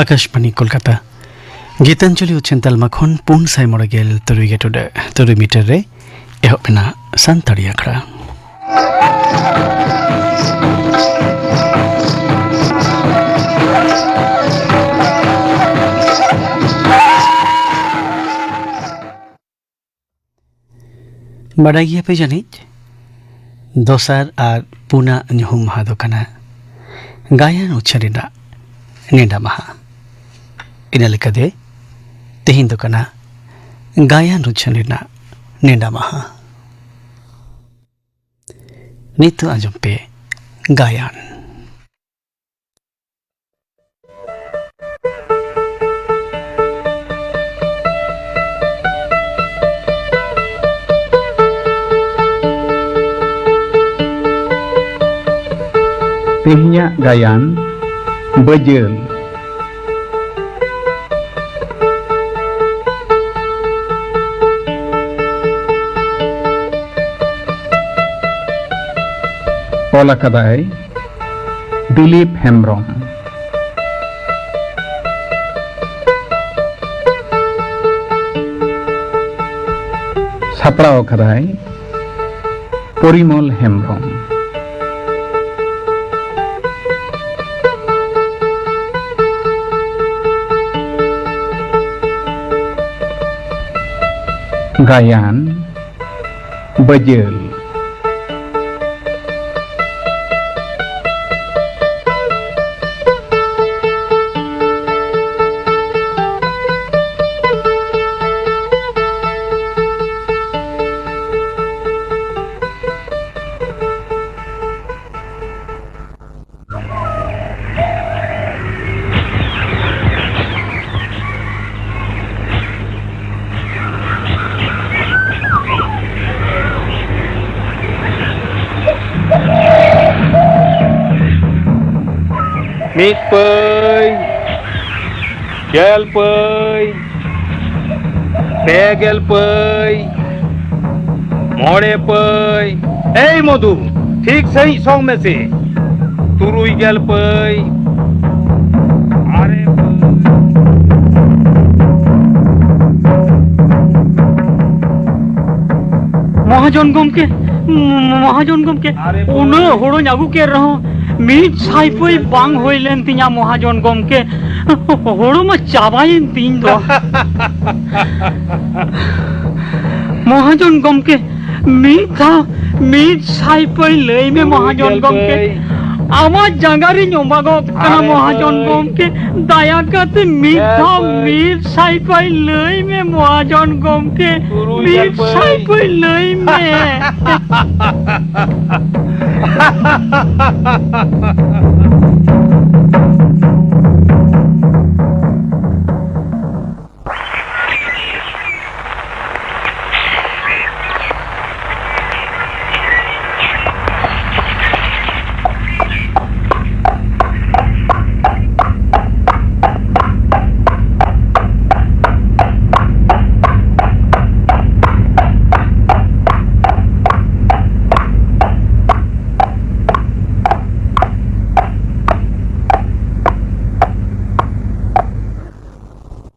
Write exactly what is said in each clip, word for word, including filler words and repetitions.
ᱟᱠᱟᱥᱵᱟᱱᱤ ᱠᱳᱞᱠᱟᱛᱟ᱾ ᱜᱤᱛᱟᱧᱡᱚᱞᱤ ᱩᱪᱷᱟᱹᱱ ᱛᱟᱞᱢᱟ ᱠᱷᱚᱱ ᱯᱩᱱ ᱥᱟᱭ ᱢᱚᱬᱮ ᱜᱮᱞ ᱛᱩᱨᱩᱭ ᱜᱮ ᱴᱩᱰᱟᱹᱜ ᱛᱩᱨᱩᱭ ᱢᱤᱴᱟᱨ ᱨᱮ ᱮᱦᱚᱵ ᱮᱱᱟ ᱥᱟᱱᱛᱟᱲᱤ ᱟᱠᱷᱲᱟ᱾ ᱵᱟᱰᱟᱭ ᱜᱮᱭᱟᱯᱮ ᱡᱟᱹᱱᱤᱡ, ᱫᱚᱥᱟᱨ ᱟᱨ ᱯᱩᱱᱟᱜ ᱧᱩᱦᱩᱢ ᱢᱟᱦᱟ ᱫᱚ ᱠᱟᱱᱟ ᱜᱟᱭᱟᱱ ᱩᱪᱷᱟᱹᱱ ᱨᱮᱱᱟᱜ ᱱᱮᱰᱟ ᱢᱟᱦᱟ᱾ ᱤᱱᱟᱹ ᱞᱮᱠᱟᱛᱮ ᱛᱮᱦᱮᱧ ᱫᱚ ᱠᱟᱱᱟ ᱜᱟᱭᱟᱱ ᱩᱪᱷᱟᱹᱱ ᱨᱮᱱᱟᱜ ᱱᱮᱰᱟ ᱢᱟᱦᱟ᱾ ᱱᱤᱛᱚᱜ ᱟᱸᱡᱚᱢ ᱯᱮ ᱜᱟᱭᱟᱱ᱾ ᱛᱮᱦᱮᱧᱟᱜ ᱜᱟᱭᱟᱱ, ᱵᱟᱹᱡᱟᱹᱞ᱾ ᱚᱞ ᱟᱠᱟᱫᱟᱭ ᱫᱤᱞᱤᱯ ᱦᱮᱢᱵᱽᱨᱚᱢ᱾ ᱥᱟᱯᱲᱟᱣ ᱟᱠᱟᱫᱟᱭ ᱯᱚᱨᱤᱢᱚᱞ ᱦᱮᱢᱵᱽᱨᱚᱢ᱾ ᱜᱟᱭᱟᱱ, ᱵᱟᱹᱡᱟᱹᱞ᱾ ᱢᱤᱫ ᱯᱟᱹᱭ, ᱜᱮᱞ ᱯᱟᱹᱭ, ᱯᱮ ᱜᱮᱞ ᱯᱟᱹᱭ, ᱢᱚᱬᱮ ᱯᱟᱹᱭ᱾ ᱮᱭ ᱢᱚᱫᱷᱩ, ᱴᱷᱤᱠ ᱥᱟᱺᱦᱤᱡ ᱥᱚᱝ ᱢᱮᱥᱮ᱾ ᱛᱩᱨᱩᱭ ᱜᱮᱞ ᱯᱟᱹᱭ, ᱟᱨᱮ ᱢᱚᱦᱟᱡᱚᱱ ᱜᱚᱢᱠᱮ, ᱢᱚᱦᱟᱡᱚᱱ ᱜᱚᱢᱠᱮ, ᱩᱱᱟᱹᱜ ᱦᱳᱲᱳᱧ ᱟᱹᱜᱩ ᱠᱮᱫ ᱨᱮᱦᱚᱸ ᱢᱤᱫ ᱥᱟᱭ ᱯᱟᱹᱭ ᱵᱟᱝ ᱦᱩᱭ ᱞᱮᱱ ᱛᱤᱧᱟ ᱢᱚᱦᱟᱡᱚᱱ ᱜᱚᱢᱠᱮ᱾ ᱦᱳᱲᱳ ᱢᱟ ᱪᱟᱵᱟᱭᱮᱱ ᱛᱤᱧ ᱫᱚ᱾ ᱢᱚᱦᱟᱡᱚᱱ ᱜᱚᱢᱠᱮ, ᱢᱤᱫ ᱫᱷᱟᱣ ᱢᱤᱫ ᱥᱟᱭ ᱯᱟᱹᱭ ᱞᱟᱹᱭ ᱢᱮ ᱢᱚᱦᱟᱡᱚᱱ ᱜᱚᱢᱠᱮ᱾ ᱟᱢᱟᱜ ᱡᱟᱸᱜᱟ ᱨᱤᱧ ᱚᱢᱟᱜᱚᱜ ᱠᱟᱱᱟ ᱢᱚᱦᱟᱡᱚᱱ ᱜᱚᱢᱠᱮ᱾ ᱫᱟᱭᱟ ᱠᱟᱛᱮ ᱢᱤᱫ ᱫᱷᱟᱣ ᱢᱤᱫ ᱥᱟᱭ ᱯᱟᱹᱭ ᱞᱟᱹᱭ ᱢᱮ ᱢᱚᱦᱟᱡᱚᱱ ᱜᱚᱢᱠᱮ᱾ ᱢᱤᱫ ᱥᱟᱭ ᱯᱟᱹᱭ ᱞᱟᱹᱭ ᱢᱮ᱾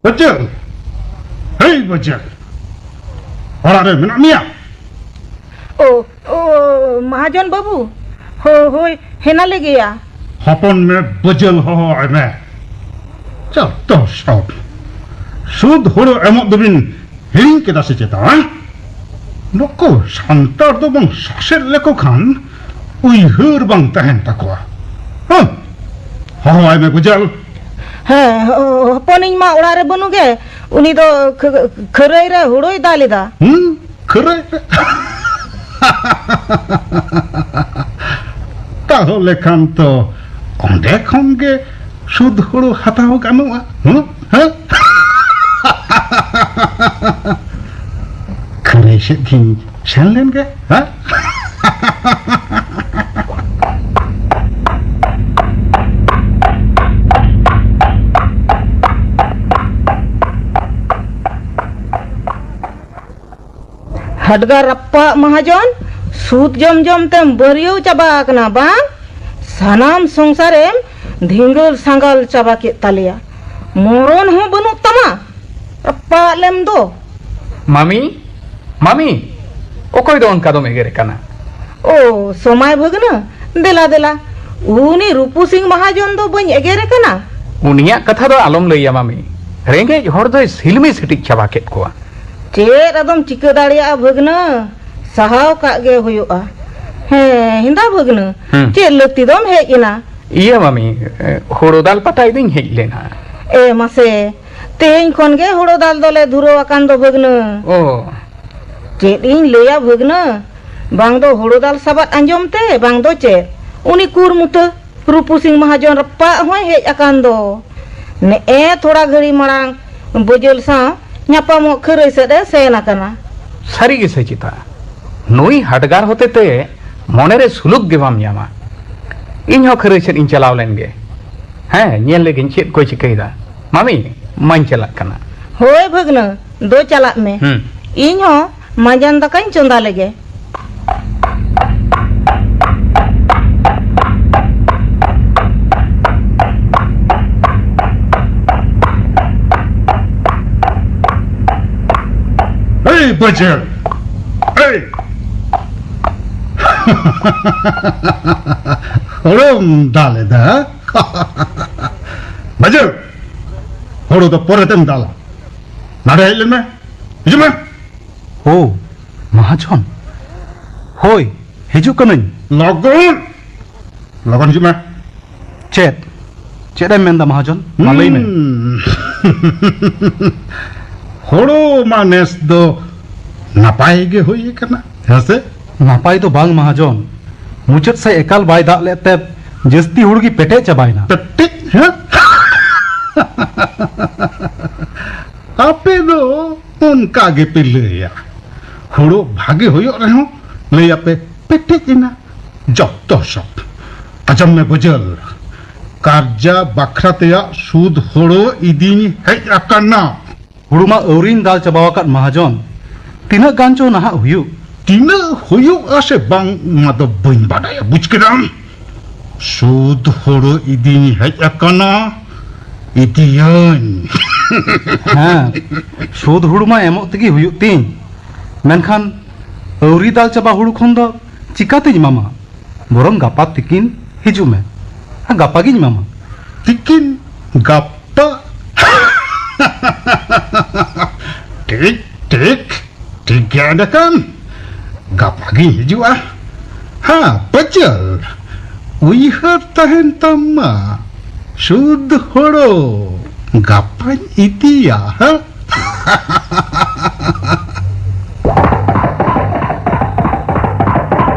ᱵᱟᱹᱡᱟᱹᱞ! ᱦᱮᱭ ᱵᱟᱹᱡᱟᱹᱞ! ᱚᱲᱟᱜ ᱨᱮ ᱢᱮᱱᱟᱜ ᱢᱮᱭᱟ? ᱳ, ᱳ, ᱢᱟᱦᱟᱡᱚᱱ ᱵᱟᱹᱵᱩ᱾ ᱦᱳ-, ᱦᱳᱭ, ᱦᱮᱱᱟᱞᱮ ᱜᱮᱭᱟ᱾ ᱦᱚᱯᱚᱱ ᱢᱮ, ᱵᱟᱹᱡᱟᱹᱞ ᱦᱚᱦᱚ ᱟᱭ ᱢᱮ᱾ ᱪᱚᱛᱛᱚ ᱥᱚᱵ᱾ ᱥᱩᱫ ᱦᱩᱲᱩ ᱮᱢᱚᱜ ᱫᱚᱵᱤᱱ ᱦᱤᱲᱤᱧ ᱠᱮᱫᱟ ᱥᱮ ᱪᱮᱛᱟ, ᱦᱮᱸ? ᱱᱩᱠᱩ ᱥᱟᱱᱛᱟᱲ ᱫᱚ ᱵᱟᱝ ᱥᱟᱥᱮᱛ ᱞᱮᱠᱚ ᱠᱷᱟᱱ ᱩᱭᱦᱟᱹᱨ ᱵᱟᱝ ᱛᱟᱦᱮᱱ ᱛᱟᱠᱚᱣᱟ᱾ ᱦᱮᱸ? ᱦᱚᱦᱚᱣᱟᱭ ᱢᱮ ᱵᱟᱹᱡᱟᱹᱞ᱾ ᱦᱮᱸ, ᱦᱚ-, ᱦᱚᱯᱚᱱᱤᱧ ᱢᱟ ᱚᱲᱟᱜ ᱨᱮ ᱵᱟᱹᱱᱩᱜ ᱜᱮ᱾ ᱩᱱᱤ ᱫᱚ ᱠᱷᱟᱹ-, ᱠᱷᱟᱹᱨᱟᱹᱭ ᱨᱮ ᱦᱩᱲᱩᱭ ᱫᱟᱞ ᱮᱫᱟ᱾ ᱦᱩᱸ? ᱠᱷᱟᱹᱨᱟᱹᱭ ᱨᱮ? ᱛᱟᱦᱚᱞᱮ ᱠᱷᱟᱱ ᱛᱚ ᱚᱸᱰᱮ ᱠᱷᱚᱱ ᱜᱮ ᱥᱩᱫ ᱦᱩᱲᱩ ᱦᱟᱛᱟᱣ ᱜᱟᱱᱚᱜᱼᱟ᱾ ᱦᱩᱸ? ᱦᱮᱸ? ᱠᱷᱟᱹᱨᱟᱹᱭ ᱥᱮᱫ ᱜᱤᱧ ᱥᱮᱱ ᱞᱮᱱ ᱜᱮ᱾ ᱦᱮᱸ? ᱦᱟᱰᱜᱟᱨ ᱨᱟᱯᱟᱜ ᱢᱟᱦᱟᱡᱚᱱ, ᱥᱩᱫ ᱡᱚᱢ ᱡᱚᱢ ᱛᱮᱢ ᱵᱟᱹᱨᱭᱟᱹᱣ ᱪᱟᱵᱟ ᱟᱠᱟᱱᱟ ᱵᱟᱝ? ᱥᱟᱱᱟᱢ ᱥᱚᱝᱥᱟᱨᱮᱢ ᱫᱷᱤᱸᱜᱟᱹᱞ ᱥᱟᱸᱜᱟᱞ ᱪᱟᱵᱟ ᱠᱮᱫ ᱛᱟᱞᱮᱭᱟ᱾ ᱢᱚᱨᱚᱱ ᱦᱚᱸ ᱵᱟᱹᱱᱩᱜ ᱛᱟᱢᱟ, ᱨᱟᱯᱟᱜ ᱞᱮᱢ ᱫᱚ᱾ ᱢᱟᱢᱤ, ᱢᱟᱢᱤ, ᱚᱠᱚᱭ ᱫᱚ ᱚᱱᱠᱟ ᱫᱚᱢ ᱮᱜᱮᱨᱮ ᱠᱟᱱᱟ? ᱳ, ᱥᱚᱢᱟᱭ ᱵᱷᱟᱹᱜᱽᱱᱟᱹ, ᱫᱮᱞᱟ ᱫᱮᱞᱟ, ᱩᱱᱤ ᱨᱩᱯᱩ ᱥᱤᱝ ᱢᱟᱦᱟᱡᱚᱱ ᱫᱚ ᱵᱟᱹᱧ ᱮᱜᱮᱨᱮ ᱠᱟᱱᱟ? ᱩᱱᱤᱭᱟᱜ ᱠᱟᱛᱷᱟ ᱫᱚ ᱟᱞᱚᱢ ᱞᱟᱹᱭᱟ ᱢᱟᱢᱤ, ᱨᱮᱸᱜᱮᱡ ᱦᱚᱲ ᱫᱚᱭ ᱥᱤᱞᱢᱤ ᱥᱤᱴᱤᱡ ᱪᱟᱵᱟ ᱠᱮᱫ ᱠᱚᱣᱟ᱾ ᱪᱮᱫ ᱟᱫᱚᱢ ᱪᱤᱠᱟᱹ ᱫᱟᱲᱮᱭᱟᱜᱼᱟ ᱵᱷᱟᱹᱜᱽᱱᱟᱹ, ᱥᱟᱦᱟᱣ ᱠᱟᱜ ᱜᱮ ᱦᱩᱭᱩᱜᱼᱟ᱾ ᱦᱮᱸ, ᱦᱮᱸᱫᱟ ᱵᱷᱟᱹᱜᱽᱱᱟᱹ, ᱦᱩᱸ᱾ ᱪᱮᱫ ᱞᱟᱹᱠᱛᱤ ᱫᱚᱢ ᱦᱮᱡ ᱮᱱᱟ? ᱤᱭᱟᱹ ᱢᱟᱢᱤ, ᱮ, ᱦᱳᱲᱳ ᱫᱟᱞ ᱯᱟᱴᱟ ᱤᱫᱤᱧ ᱦᱮᱡ ᱞᱮᱱᱟ᱾ ᱮ ᱢᱟᱥᱮ, ᱛᱮᱦᱮᱧ ᱠᱷᱚᱱ ᱜᱮ ᱦᱳᱲᱳ ᱫᱟᱞ ᱫᱚᱞᱮ ᱫᱷᱩᱨᱟᱹᱣ ᱟᱠᱟᱱ ᱫᱚ ᱵᱷᱟᱹᱜᱽᱱᱟᱹ᱾ ᱚ᱾ ᱪᱮᱫ ᱤᱧ ᱞᱟᱹᱭᱟ ᱵᱷᱟᱹᱜᱽᱱᱟᱹ, ᱵᱟᱝ ᱫᱚ ᱦᱳᱲᱳ ᱫᱟᱞ ᱥᱟᱵᱟᱫ ᱟᱸᱡᱚᱢ ᱛᱮ, ᱵᱟᱝ ᱫᱚ ᱪᱮᱫ, ᱩᱱᱤ ᱠᱩᱨᱢᱩᱴᱟᱹ ᱨᱩᱯᱩ ᱥᱤᱝ ᱢᱟᱦᱟᱡᱚᱱ ᱨᱟᱯᱟᱜ ᱦᱚᱸᱭ ᱦᱮᱡ ᱟᱠᱟᱱ ᱫᱚ᱾ ᱱᱮᱜᱼᱮ ᱛᱷᱚᱲᱟ ᱜᱷᱟᱹᱲᱤ ᱢᱟᱲᱟᱝ ᱵᱟᱹᱡᱟᱹᱞ ᱥᱟᱶ ᱧᱟᱯᱟᱢᱚᱜ ᱠᱷᱟᱹᱨᱟᱹᱭ ᱥᱮᱫ ᱮ ᱥᱮᱱ ᱟᱠᱟᱱᱟ᱾ ᱥᱟᱹᱨᱤ ᱜᱮ ᱥᱮ ᱪᱮᱛᱟ? ᱱᱩᱭ ᱦᱟᱰᱜᱟᱨ ᱦᱚᱛᱮᱛᱮ ᱢᱚᱱᱮᱨᱮ ᱥᱩᱞᱩᱠ ᱜᱮ ᱵᱟᱢ ᱧᱟᱢᱟ᱾ ᱤᱧ ᱦᱚᱸ ᱠᱷᱟᱹᱨᱟᱹᱭ ᱥᱮᱫ ᱤᱧ ᱪᱟᱞᱟᱣ ᱞᱮᱱ ᱜᱮ᱾ ᱦᱮᱸ, ᱧᱮᱞ ᱞᱮᱜᱤᱧ ᱪᱮᱫ ᱠᱚᱭ ᱪᱤᱠᱟᱹᱭᱮᱫᱟ᱾ ᱢᱟᱢᱤ, ᱢᱟᱧ ᱪᱟᱞᱟᱜ ᱠᱟᱱᱟ᱾ ᱦᱳᱭ ᱵᱷᱟᱹᱜᱽᱱᱟᱹ, ᱫᱳ ᱪᱟᱞᱟᱜ ᱢᱮ᱾ ᱦᱩᱸ᱾ ᱤᱧ ᱦᱚᱸ ᱢᱟᱸᱡᱟᱱ ᱫᱟᱠᱟᱧ ᱪᱚᱸᱫᱟ ᱞᱮᱜᱮ᱾ ᱮᱭ ᱵᱟᱹᱡᱟᱹᱞ! ᱮᱭ! ᱦᱳᱲᱳᱢ ᱫᱟᱞ ᱮᱫᱟ? ᱵᱟᱹᱡᱟᱹᱞ! ᱦᱳᱲᱳ ᱫᱚ ᱯᱚᱨᱮ ᱛᱮᱢ ᱫᱟᱞᱟ᱾ ᱱᱚᱰᱮ ᱦᱮᱡ ᱞᱮᱱ ᱢᱮ᱾ ᱦᱤᱡᱩᱜ ᱢᱮ᱾ ᱳ, ᱢᱟᱦᱟᱡᱚᱱ᱾ ᱦᱳᱭ, ᱦᱤᱡᱩᱜ ᱠᱟᱹᱱᱟᱹᱧ᱾ ᱞᱚᱜᱚᱱ, ᱞᱚᱜᱚᱱ ᱦᱤᱡᱩᱜ ᱢᱮ᱾ ᱪᱮᱫ? ᱪᱮᱫ ᱮᱢ ᱢᱮᱱᱫᱟ ᱢᱟᱦᱟᱡᱚᱱ? ᱢᱟ ᱞᱟᱹᱭ ᱢᱮ᱾ ᱦᱩᱸ᱾ ᱦᱳᱲᱳ ᱢᱟ ᱱᱮᱥ ᱫᱚ ᱱᱟᱯᱟᱭ ᱜᱮ ᱦᱩᱭ ᱟᱠᱟᱱᱟ, ᱦᱮᱸ ᱥᱮ? ᱱᱟᱯᱟᱭ ᱫᱚ ᱵᱟᱝ ᱢᱟᱦᱟᱡᱚᱱ, ᱢᱩᱪᱟᱹᱫ ᱥᱮᱫ ᱮᱠᱟᱞ ᱵᱟᱭ ᱫᱟᱜ ᱞᱮᱫ ᱛᱮ ᱡᱟᱹᱥᱛᱤ ᱦᱩᱲᱩ ᱜᱮ ᱯᱮᱴᱮᱡ ᱪᱟᱵᱟᱭᱮᱱᱟ᱾ ᱯᱮᱴᱮᱡ? ᱦᱮᱸ? ᱟᱯᱮ ᱫᱚ ᱚᱱᱠᱟ ᱜᱮᱯᱮ ᱞᱟᱹᱭᱟ᱾ ᱦᱳᱲᱳ ᱵᱷᱟᱜᱮ ᱦᱩᱭᱩᱜ ᱨᱮᱦᱚᱸ ᱞᱟᱹᱭᱟᱯᱮ ᱯᱮᱴᱮᱡ ᱮᱱᱟ᱾ ᱡᱚᱛᱚ ᱥᱚᱵ᱾ ᱟᱸᱡᱚᱢ ᱢᱮ ᱵᱟᱹᱡᱟᱹᱞ, ᱠᱟᱨᱡᱟ ᱵᱟᱠᱷᱨᱟ ᱛᱮᱭᱟᱜ ᱥᱩᱫ ᱦᱳᱲᱳ ᱤᱫᱤᱧ ᱦᱮᱡ ᱟᱠᱟᱱᱟ᱾ ᱦᱩᱲᱩ ᱢᱟ ᱟᱹᱣᱨᱤᱧ ᱫᱟᱞ ᱪᱟᱵᱟ ᱟᱠᱟᱫ ᱢᱟᱦᱟᱡᱚᱱ᱾ ᱛᱤᱱᱟᱹᱜ ᱜᱟᱱ ᱪᱚ ᱱᱟᱦᱟᱜ ᱦᱩᱭᱩᱜ? ᱛᱤᱱᱟᱹᱜ ᱦᱩᱭᱩᱜᱼᱟ ᱥᱮ ᱵᱟᱝ, ᱚᱱᱟ ᱫᱚ ᱵᱟᱹᱧ ᱵᱟᱰᱟᱭᱟ, ᱵᱩᱡᱽ ᱠᱮᱫᱟᱢ? ᱥᱩᱫ ᱦᱳᱲᱳ ᱤᱫᱤᱧ ᱦᱮᱡ ᱟᱠᱟᱱᱟ, ᱤᱫᱤᱭᱟᱹᱧ᱾ ᱦᱮᱸ, ᱥᱩᱫ ᱦᱩᱲᱩ ᱢᱟ ᱮᱢᱚᱜ ᱛᱮᱜᱮ ᱦᱩᱭᱩᱜ ᱛᱤᱧ, ᱢᱮᱱᱠᱷᱟᱱ ᱟᱹᱣᱨᱤ ᱫᱟᱞ ᱪᱟᱵᱟ ᱦᱩᱲᱩ ᱠᱷᱚᱱ ᱫᱚ ᱪᱤᱠᱟᱛᱤᱧ ᱮᱢᱟᱢᱟ? ᱵᱚᱨᱚᱝ ᱜᱟᱯᱟ ᱛᱤᱠᱤᱱ ᱦᱤᱡᱩᱜ ᱢᱮ, ᱟᱨ ᱜᱟᱯᱟ ᱜᱤᱧ ᱮᱢᱟᱢᱟ᱾ ᱛᱤᱠᱤᱱ? ᱜᱟᱯᱟ? ᱴᱷᱤᱠ, ᱴᱷᱤᱠ, ᱴᱷᱤᱠ ᱜᱮᱭᱟ᱾ ᱮᱸᱰᱮᱠᱷᱟᱱ ᱜᱟᱯᱟ ᱜᱤᱧ ᱦᱤᱡᱩᱜᱼᱟ᱾ ᱦᱮᱸ, ᱯᱟᱹᱪᱟᱹᱞ, ᱩᱭᱦᱟᱹᱨ ᱛᱟᱦᱮᱱ ᱛᱟᱢ ᱢᱟ, ᱥᱩᱫ ᱦᱳᱲᱳ ᱜᱟᱯᱟᱧ ᱤᱫᱤᱭᱟ᱾ ᱦᱮᱸ᱾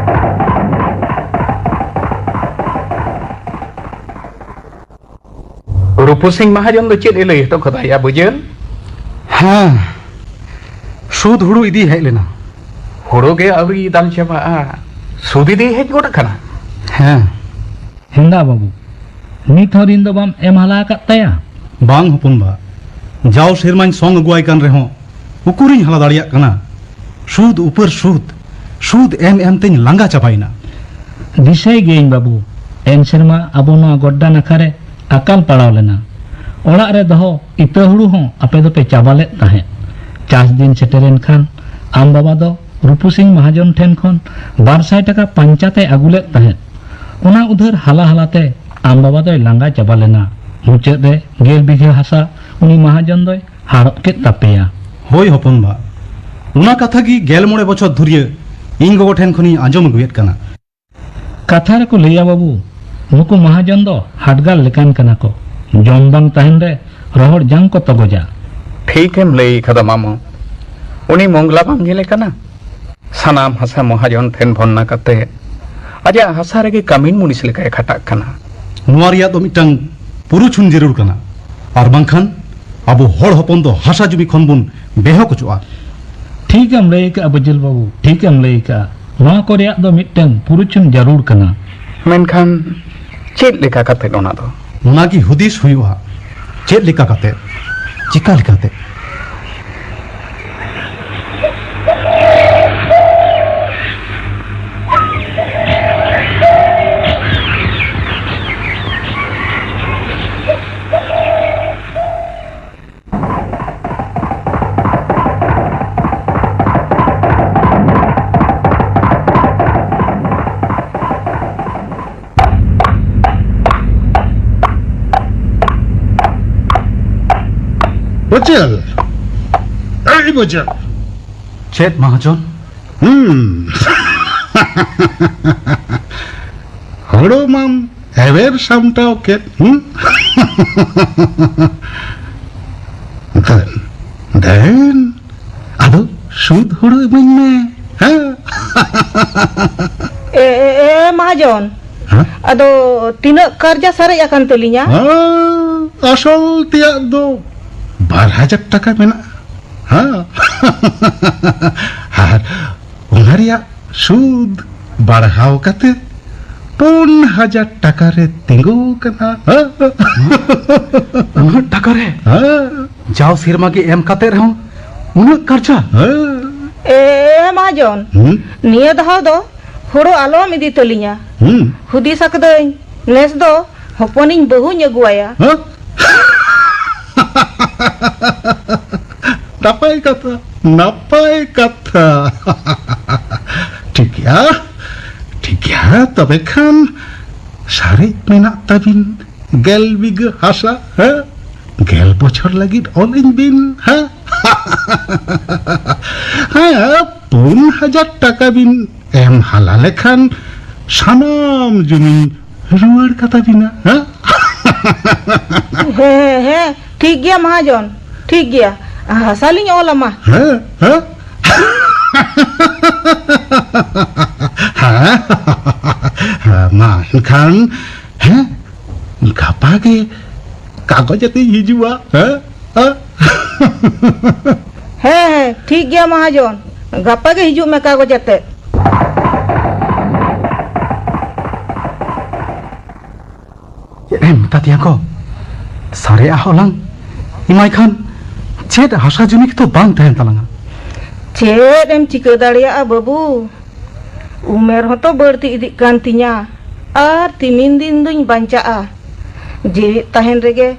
ᱨᱩᱯᱩ ᱥᱤᱝ ᱢᱟᱦᱟᱡᱚᱱ ᱫᱚ ᱪᱮᱫ ᱮ ᱞᱟᱹᱭ ᱦᱚᱴᱚ ᱠᱟᱫᱟ ᱭᱟ ᱵᱟᱹᱡᱟᱹᱞ? ᱦᱮᱸ, ᱥᱩᱫ ᱦᱩᱲᱩ ᱤᱫᱤ ᱦᱮᱡ ᱞᱮᱱᱟ᱾ ᱦᱩᱲᱩ ᱜᱮ ᱟᱹᱣᱨᱤ ᱫᱟᱞ ᱪᱟᱵᱟᱜᱼᱟ, ᱥᱩᱫ ᱤᱫᱤ ᱦᱮᱡ ᱜᱚᱫ ᱟᱠᱟᱱᱟ? ᱦᱮᱸ᱾ ᱦᱮᱸᱫᱟ ᱵᱟᱹᱵᱩ, ᱱᱤᱛ ᱦᱚᱸ ᱨᱤᱱ ᱫᱚ ᱵᱟᱢ ᱮᱢ ᱦᱟᱞᱟ ᱟᱠᱟᱫ ᱛᱟᱭᱟ? ᱵᱟᱝ ᱦᱚᱯᱚᱱ ᱵᱟ, ᱡᱟᱣ ᱥᱮᱨᱢᱟᱧ ᱥᱚᱝ ᱟᱹᱜᱩᱣᱟᱭ ᱠᱟᱱ ᱨᱮᱦᱚᱸ ᱩᱠᱩᱨᱤᱧ ᱦᱟᱞᱟ ᱫᱟᱲᱮᱭᱟᱜ ᱠᱟᱱᱟ? ᱥᱩᱫ ᱩᱯᱟᱹᱨ ᱥᱩᱫ, ᱥᱩᱫ ᱮᱢ ᱮᱢ ᱛᱮᱧ ᱞᱟᱸᱜᱟ ᱪᱟᱵᱟᱭᱮᱱᱟ᱾ ᱫᱤᱥᱟᱹᱭ ᱜᱤᱭᱟᱹᱧ ᱵᱟᱹᱵᱩ, ᱮᱱ ᱥᱮᱨᱢᱟ ᱟᱵᱚ ᱱᱚᱣᱟ ᱜᱚᱰᱰᱟ ᱱᱟᱠᱷᱟ ᱨᱮ ᱟᱠᱟᱞ ᱯᱟᱲᱟᱣ ᱞᱮᱱᱟ᱾ ᱚᱲᱟᱜ ᱨᱮ ᱫᱚᱦᱚ ᱤᱛᱟᱹ ᱦᱩᱲᱩ ᱦᱚᱸ ᱟᱯᱮ ᱫᱚᱯᱮ ᱪᱟᱵᱟ ᱞᱮᱫ ᱛᱟᱦᱮᱸᱫ᱾ ᱪᱟᱥ ᱫᱤᱱ ᱥᱮᱴᱮᱨᱮᱱ ᱠᱷᱟᱱ ᱟᱢ ᱵᱟᱵᱟ ᱫᱚ ᱨᱩᱯᱩ ᱥᱤᱝ ᱢᱟᱦᱟᱡᱚᱱ ᱴᱷᱮᱱ ᱠᱷᱚᱱ ᱵᱟᱨ ᱥᱟᱭ ᱴᱟᱠᱟ ᱯᱟᱧᱪᱟᱛ ᱮ ᱟᱹᱜᱩ ᱞᱮᱫ ᱛᱟᱦᱮᱸᱫ᱾ ᱚᱱᱟ ᱩᱫᱷᱟᱹᱨ ᱦᱟᱞᱟ ᱦᱟᱞᱟᱛᱮ ᱟᱢ ᱵᱟᱵᱟ ᱫᱚᱭ ᱞᱟᱸᱜᱟ ᱪᱟᱵᱟ ᱞᱮᱱᱟ᱾ ᱢᱩᱪᱟᱹᱫ ᱨᱮ ᱜᱮᱞ ᱵᱤᱜᱷᱟᱹ ᱦᱟᱥᱟ ᱩᱱᱤ ᱢᱟᱦᱟᱡᱚᱱ ᱫᱚᱭ ᱦᱟᱨᱚᱜ ᱠᱮᱫ ᱛᱟᱯᱮᱭᱟ᱾ ᱦᱳᱭ ᱦᱚᱯᱚᱱ ᱵᱟ, ᱚᱱᱟ ᱠᱟᱛᱷᱟ ᱜᱮ ᱜᱮᱞ ᱢᱚᱬᱮ ᱵᱚᱪᱷᱚᱨ ᱫᱷᱩᱨᱤᱭᱟᱹ ᱤᱧ ᱜᱚᱜᱚ ᱴᱷᱮᱱ ᱠᱷᱚᱱᱤᱧ ᱟᱸᱡᱚᱢ ᱟᱹᱜᱩᱭᱮᱫ ᱠᱟᱱᱟ᱾ ᱠᱟᱛᱷᱟ ᱨᱮᱠᱚ ᱞᱟᱹᱭᱟ ᱵᱟᱹᱵᱩ, ᱱᱩᱠᱩ ᱢᱟᱦᱟᱡᱚᱱ ᱫᱚ ᱦᱟᱰᱜᱟᱨ ᱞᱮᱠᱟᱱ ᱠᱟᱱᱟ ᱠᱚ᱾ ᱡᱚᱢ ᱵᱟᱝ ᱛᱟᱦᱮᱱ ᱨᱮ ᱨᱚᱦᱚᱲ ᱡᱟᱝ ᱠᱚ ᱛᱚᱜᱚᱡᱟ᱾ ᱴᱷᱤᱠᱮᱢ ᱞᱟᱹᱭ ᱠᱟᱫᱟ ᱢᱟᱢᱚ᱾ ᱩᱱᱤ ᱢᱚᱝᱜᱞᱟ ᱵᱟᱝ ᱧᱮᱞᱮ ᱠᱟᱱᱟ? ᱥᱟᱱᱟᱢ ᱦᱟᱥᱟ ᱢᱚᱦᱟᱡᱚᱱ ᱴᱷᱮᱱ ᱵᱷᱚᱨᱱᱟ ᱠᱟᱛᱮ ᱟᱡᱟᱜ ᱦᱟᱥᱟ ᱨᱮᱜᱮ ᱠᱟᱹᱢᱤᱱ ᱢᱩᱱᱤᱥ ᱞᱮᱠᱟᱭ ᱠᱷᱟᱴᱟᱜ ᱠᱟᱱᱟ᱾ ᱱᱚᱣᱟ ᱨᱮᱭᱟᱜ ᱫᱚ ᱢᱤᱫᱴᱟᱝ ᱯᱩᱨᱩᱪᱷᱩᱱ ᱡᱟᱹᱨᱩᱲ ᱠᱟᱱᱟ, ᱟᱨ ᱵᱟᱝᱠᱷᱟᱱ ᱟᱵᱚ ᱦᱚᱲ ᱦᱚᱯᱚᱱ ᱫᱚ ᱦᱟᱥᱟ ᱡᱩᱢᱤ ᱠᱷᱚᱱ ᱵᱚᱱ ᱵᱮᱦᱚᱠ ᱚᱪᱚᱜᱼᱟ᱾ ᱴᱷᱤᱠ ᱮᱢ ᱞᱟᱹᱭ ᱠᱟᱜᱼᱟ ᱵᱟᱹᱡᱟᱹᱞ ᱵᱟᱹᱵᱩ, ᱴᱷᱤᱠ ᱮᱢ ᱞᱟᱹᱭ ᱠᱟᱜᱼᱟ᱾ ᱱᱚᱣᱟ ᱠᱚ ᱨᱮᱭᱟᱜ ᱫᱚ ᱢᱤᱫᱴᱟᱝ ᱯᱩᱨᱩᱪᱷᱩᱱ ᱡᱟᱹᱨᱩᱲ ᱠᱟᱱᱟ᱾ ᱢᱮᱱᱠᱷᱟᱱ ᱪᱮᱫ ᱞᱮᱠᱟ ᱠᱟᱛᱮ ᱚᱱᱟ ᱫᱚ? ᱚᱱᱟᱜᱮ ᱦᱩᱫᱤᱥ ᱦᱩᱭᱩᱜᱼᱟ, ᱪᱮᱫ ᱞᱮᱠᱟ ᱠᱟᱛᱮ, ᱪᱤᱠᱟ ᱞᱮᱠᱟᱛᱮ? ᱵᱚᱪᱮᱞ! ᱮᱭ ᱵᱚᱪᱮᱞ! ᱪᱮᱫ ᱢᱟᱦᱟᱡᱚᱱ? ᱦᱩᱸ᱾ ᱦᱳᱲᱳ ᱢᱟᱢ ᱮᱵᱮᱨ ᱥᱟᱢᱴᱟᱣ ᱠᱮᱫ, ᱦᱩᱸ? ᱫᱮᱱ, ᱫᱮᱱ, ᱟᱫᱚ ᱥᱩᱫ ᱦᱩᱲᱩ ᱤᱢᱟᱹᱧ ᱢᱮ, ᱦᱮᱸ? ᱮ, ᱮ, ᱮ, ᱢᱟᱦᱟᱡᱚᱱ, ᱦᱮᱸ? ᱟᱫᱚ ᱛᱤᱱᱟᱹᱜ ᱠᱟᱨᱡᱟ ᱥᱟᱨᱮᱡ ᱟᱠᱟᱱ ᱛᱟᱹᱞᱤᱧᱟ? ᱦᱮᱸ, ᱟᱥᱚᱞ ᱛᱮᱭᱟᱜ ᱫᱚ ᱵᱟᱨ ᱦᱟᱡᱟᱨ ᱴᱟᱠᱟ ᱢᱮᱱᱟᱜᱼᱟ᱾ ᱦᱮᱸ᱾ ᱟᱨ ᱚᱱᱟ ᱨᱮᱭᱟᱜ ᱥᱩᱫ ᱵᱟᱲᱦᱟᱣ ᱠᱟᱛᱮ ᱯᱩᱱ ᱦᱟᱡᱟᱨ ᱴᱟᱠᱟ ᱨᱮ ᱛᱤᱸᱜᱩ ᱠᱟᱱᱟ᱾ ᱩᱱᱟᱹᱜ ᱴᱟᱠᱟ ᱨᱮ? ᱦᱮᱸ᱾ ᱡᱟᱣ ᱥᱮᱨᱢᱟ ᱜᱮ ᱮᱢ ᱠᱟᱛᱮ ᱨᱮᱦᱚᱸ ᱩᱱᱟᱹᱜ ᱠᱟᱨᱡᱟ? ᱦᱮᱸ᱾ ᱮ, ᱮ, ᱢᱟᱦᱟᱡᱚᱱ, ᱦᱩᱸ? ᱱᱤᱭᱟᱹ ᱫᱷᱟᱣ ᱫᱚ ᱦᱳᱲᱳ ᱟᱞᱚᱢ ᱤᱫᱤ ᱛᱟᱹᱞᱤᱧᱟ᱾ ᱦᱩᱸ᱾ ᱦᱩᱫᱤᱥ ᱟᱠᱟᱫᱟᱹᱧ, ᱱᱮᱥ ᱫᱚ ᱦᱚᱯᱚᱱᱤᱧ ᱵᱟᱹᱦᱩᱧ ᱟᱹᱜᱩᱣᱟᱭᱟ᱾ ᱦᱮᱸ? ᱱᱟᱯᱟᱭ ᱠᱟᱛᱷᱟ, ᱱᱟᱯᱟᱭ ᱠᱟᱛᱷᱟ᱾ ᱴᱷᱤᱠ ᱜᱮᱭᱟ, ᱴᱷᱤᱠ ᱜᱮᱭᱟ, ᱛᱚᱵᱮ ᱠᱷᱟᱱ ᱥᱟᱨᱮᱡ ᱢᱮᱱᱟᱜ ᱛᱟᱵᱤᱱ ᱜᱮᱞ ᱵᱤᱜᱷᱟᱹ ᱦᱟᱥᱟ, ᱦᱮᱸ? ᱜᱮᱞ ᱵᱚᱪᱷᱚᱨ ᱞᱟᱹᱜᱤᱫ ᱚᱞ ᱤᱧ ᱵᱤᱱ, ᱦᱮᱸ? ᱦᱮᱸ, ᱯᱩᱱ ᱦᱟᱡᱟᱨ ᱴᱟᱠᱟ ᱵᱤᱱ ᱮᱢ ᱦᱟᱞᱟ ᱞᱮᱠᱷᱟᱱ ᱥᱟᱱᱟᱢ ᱡᱚᱢᱤᱧ ᱨᱩᱣᱟᱹᱲ ᱠᱟᱛᱟ ᱵᱤᱱᱟ, ᱦᱮᱸ? ᱦᱮᱸ, ᱦᱮᱸ, ᱦᱮᱸ, ᱴᱷᱤᱠ ᱜᱮᱭᱟ ᱢᱟᱦᱟᱡᱚᱱ, ᱴᱷᱤᱠ ᱜᱮᱭᱟ᱾ ᱦᱟᱥᱟ ᱞᱤᱧ ᱚᱞ ᱟᱢᱟ᱾ ᱦᱮᱸ, ᱦᱮᱸ? ᱦᱮᱸ? ᱦᱮᱸ, ᱢᱟ ᱮᱱᱠᱷᱟᱱ, ᱦᱮᱸ, ᱜᱟᱯᱟ ᱜᱮ ᱠᱟᱜᱚᱡᱽ ᱟᱛᱮᱧ ᱦᱤᱡᱩᱜᱼᱟ, ᱦᱮᱸ? ᱦᱮᱸ? ᱦᱮᱸ, ᱦᱮᱸ, ᱴᱷᱤᱠ ᱜᱮᱭᱟ ᱢᱟᱦᱟᱡᱚᱱ, ᱜᱟᱯᱟ ᱜᱮ ᱦᱤᱡᱩᱜ ᱢᱮ ᱠᱟᱜᱚᱡᱽ ᱟᱛᱮ᱾ ᱪᱮᱫ ᱮᱢ ᱢᱮᱛᱟ ᱫᱮᱭᱟ ᱜᱚ? ᱥᱟᱨᱮᱡ ᱟᱜ ᱦᱚᱞᱟᱝ ᱮᱢᱟᱭ ᱠᱷᱟᱱ ᱪᱮᱫ ᱦᱟᱥᱟ ᱡᱩᱢᱤ ᱠᱚᱫᱚ ᱵᱟᱝ ᱛᱟᱦᱮᱱ ᱛᱟᱞᱟᱝᱟ᱾ ᱪᱮᱫ ᱮᱢ ᱪᱤᱠᱟᱹ ᱫᱟᱲᱮᱭᱟᱜᱼᱟ ᱵᱟᱹᱵᱩ? ᱩᱢᱮᱨ ᱦᱚᱸᱛᱚ ᱵᱟᱹᱲᱛᱤ ᱤᱫᱤᱜ ᱠᱟᱱ ᱛᱤᱧᱟ, ᱟᱨ ᱛᱤᱢᱤᱱ ᱫᱤᱱ ᱫᱩᱧ ᱵᱟᱧᱪᱟᱜᱼᱟ᱾ ᱡᱤᱣᱮᱫ ᱛᱟᱦᱮᱱ ᱨᱮᱜᱮ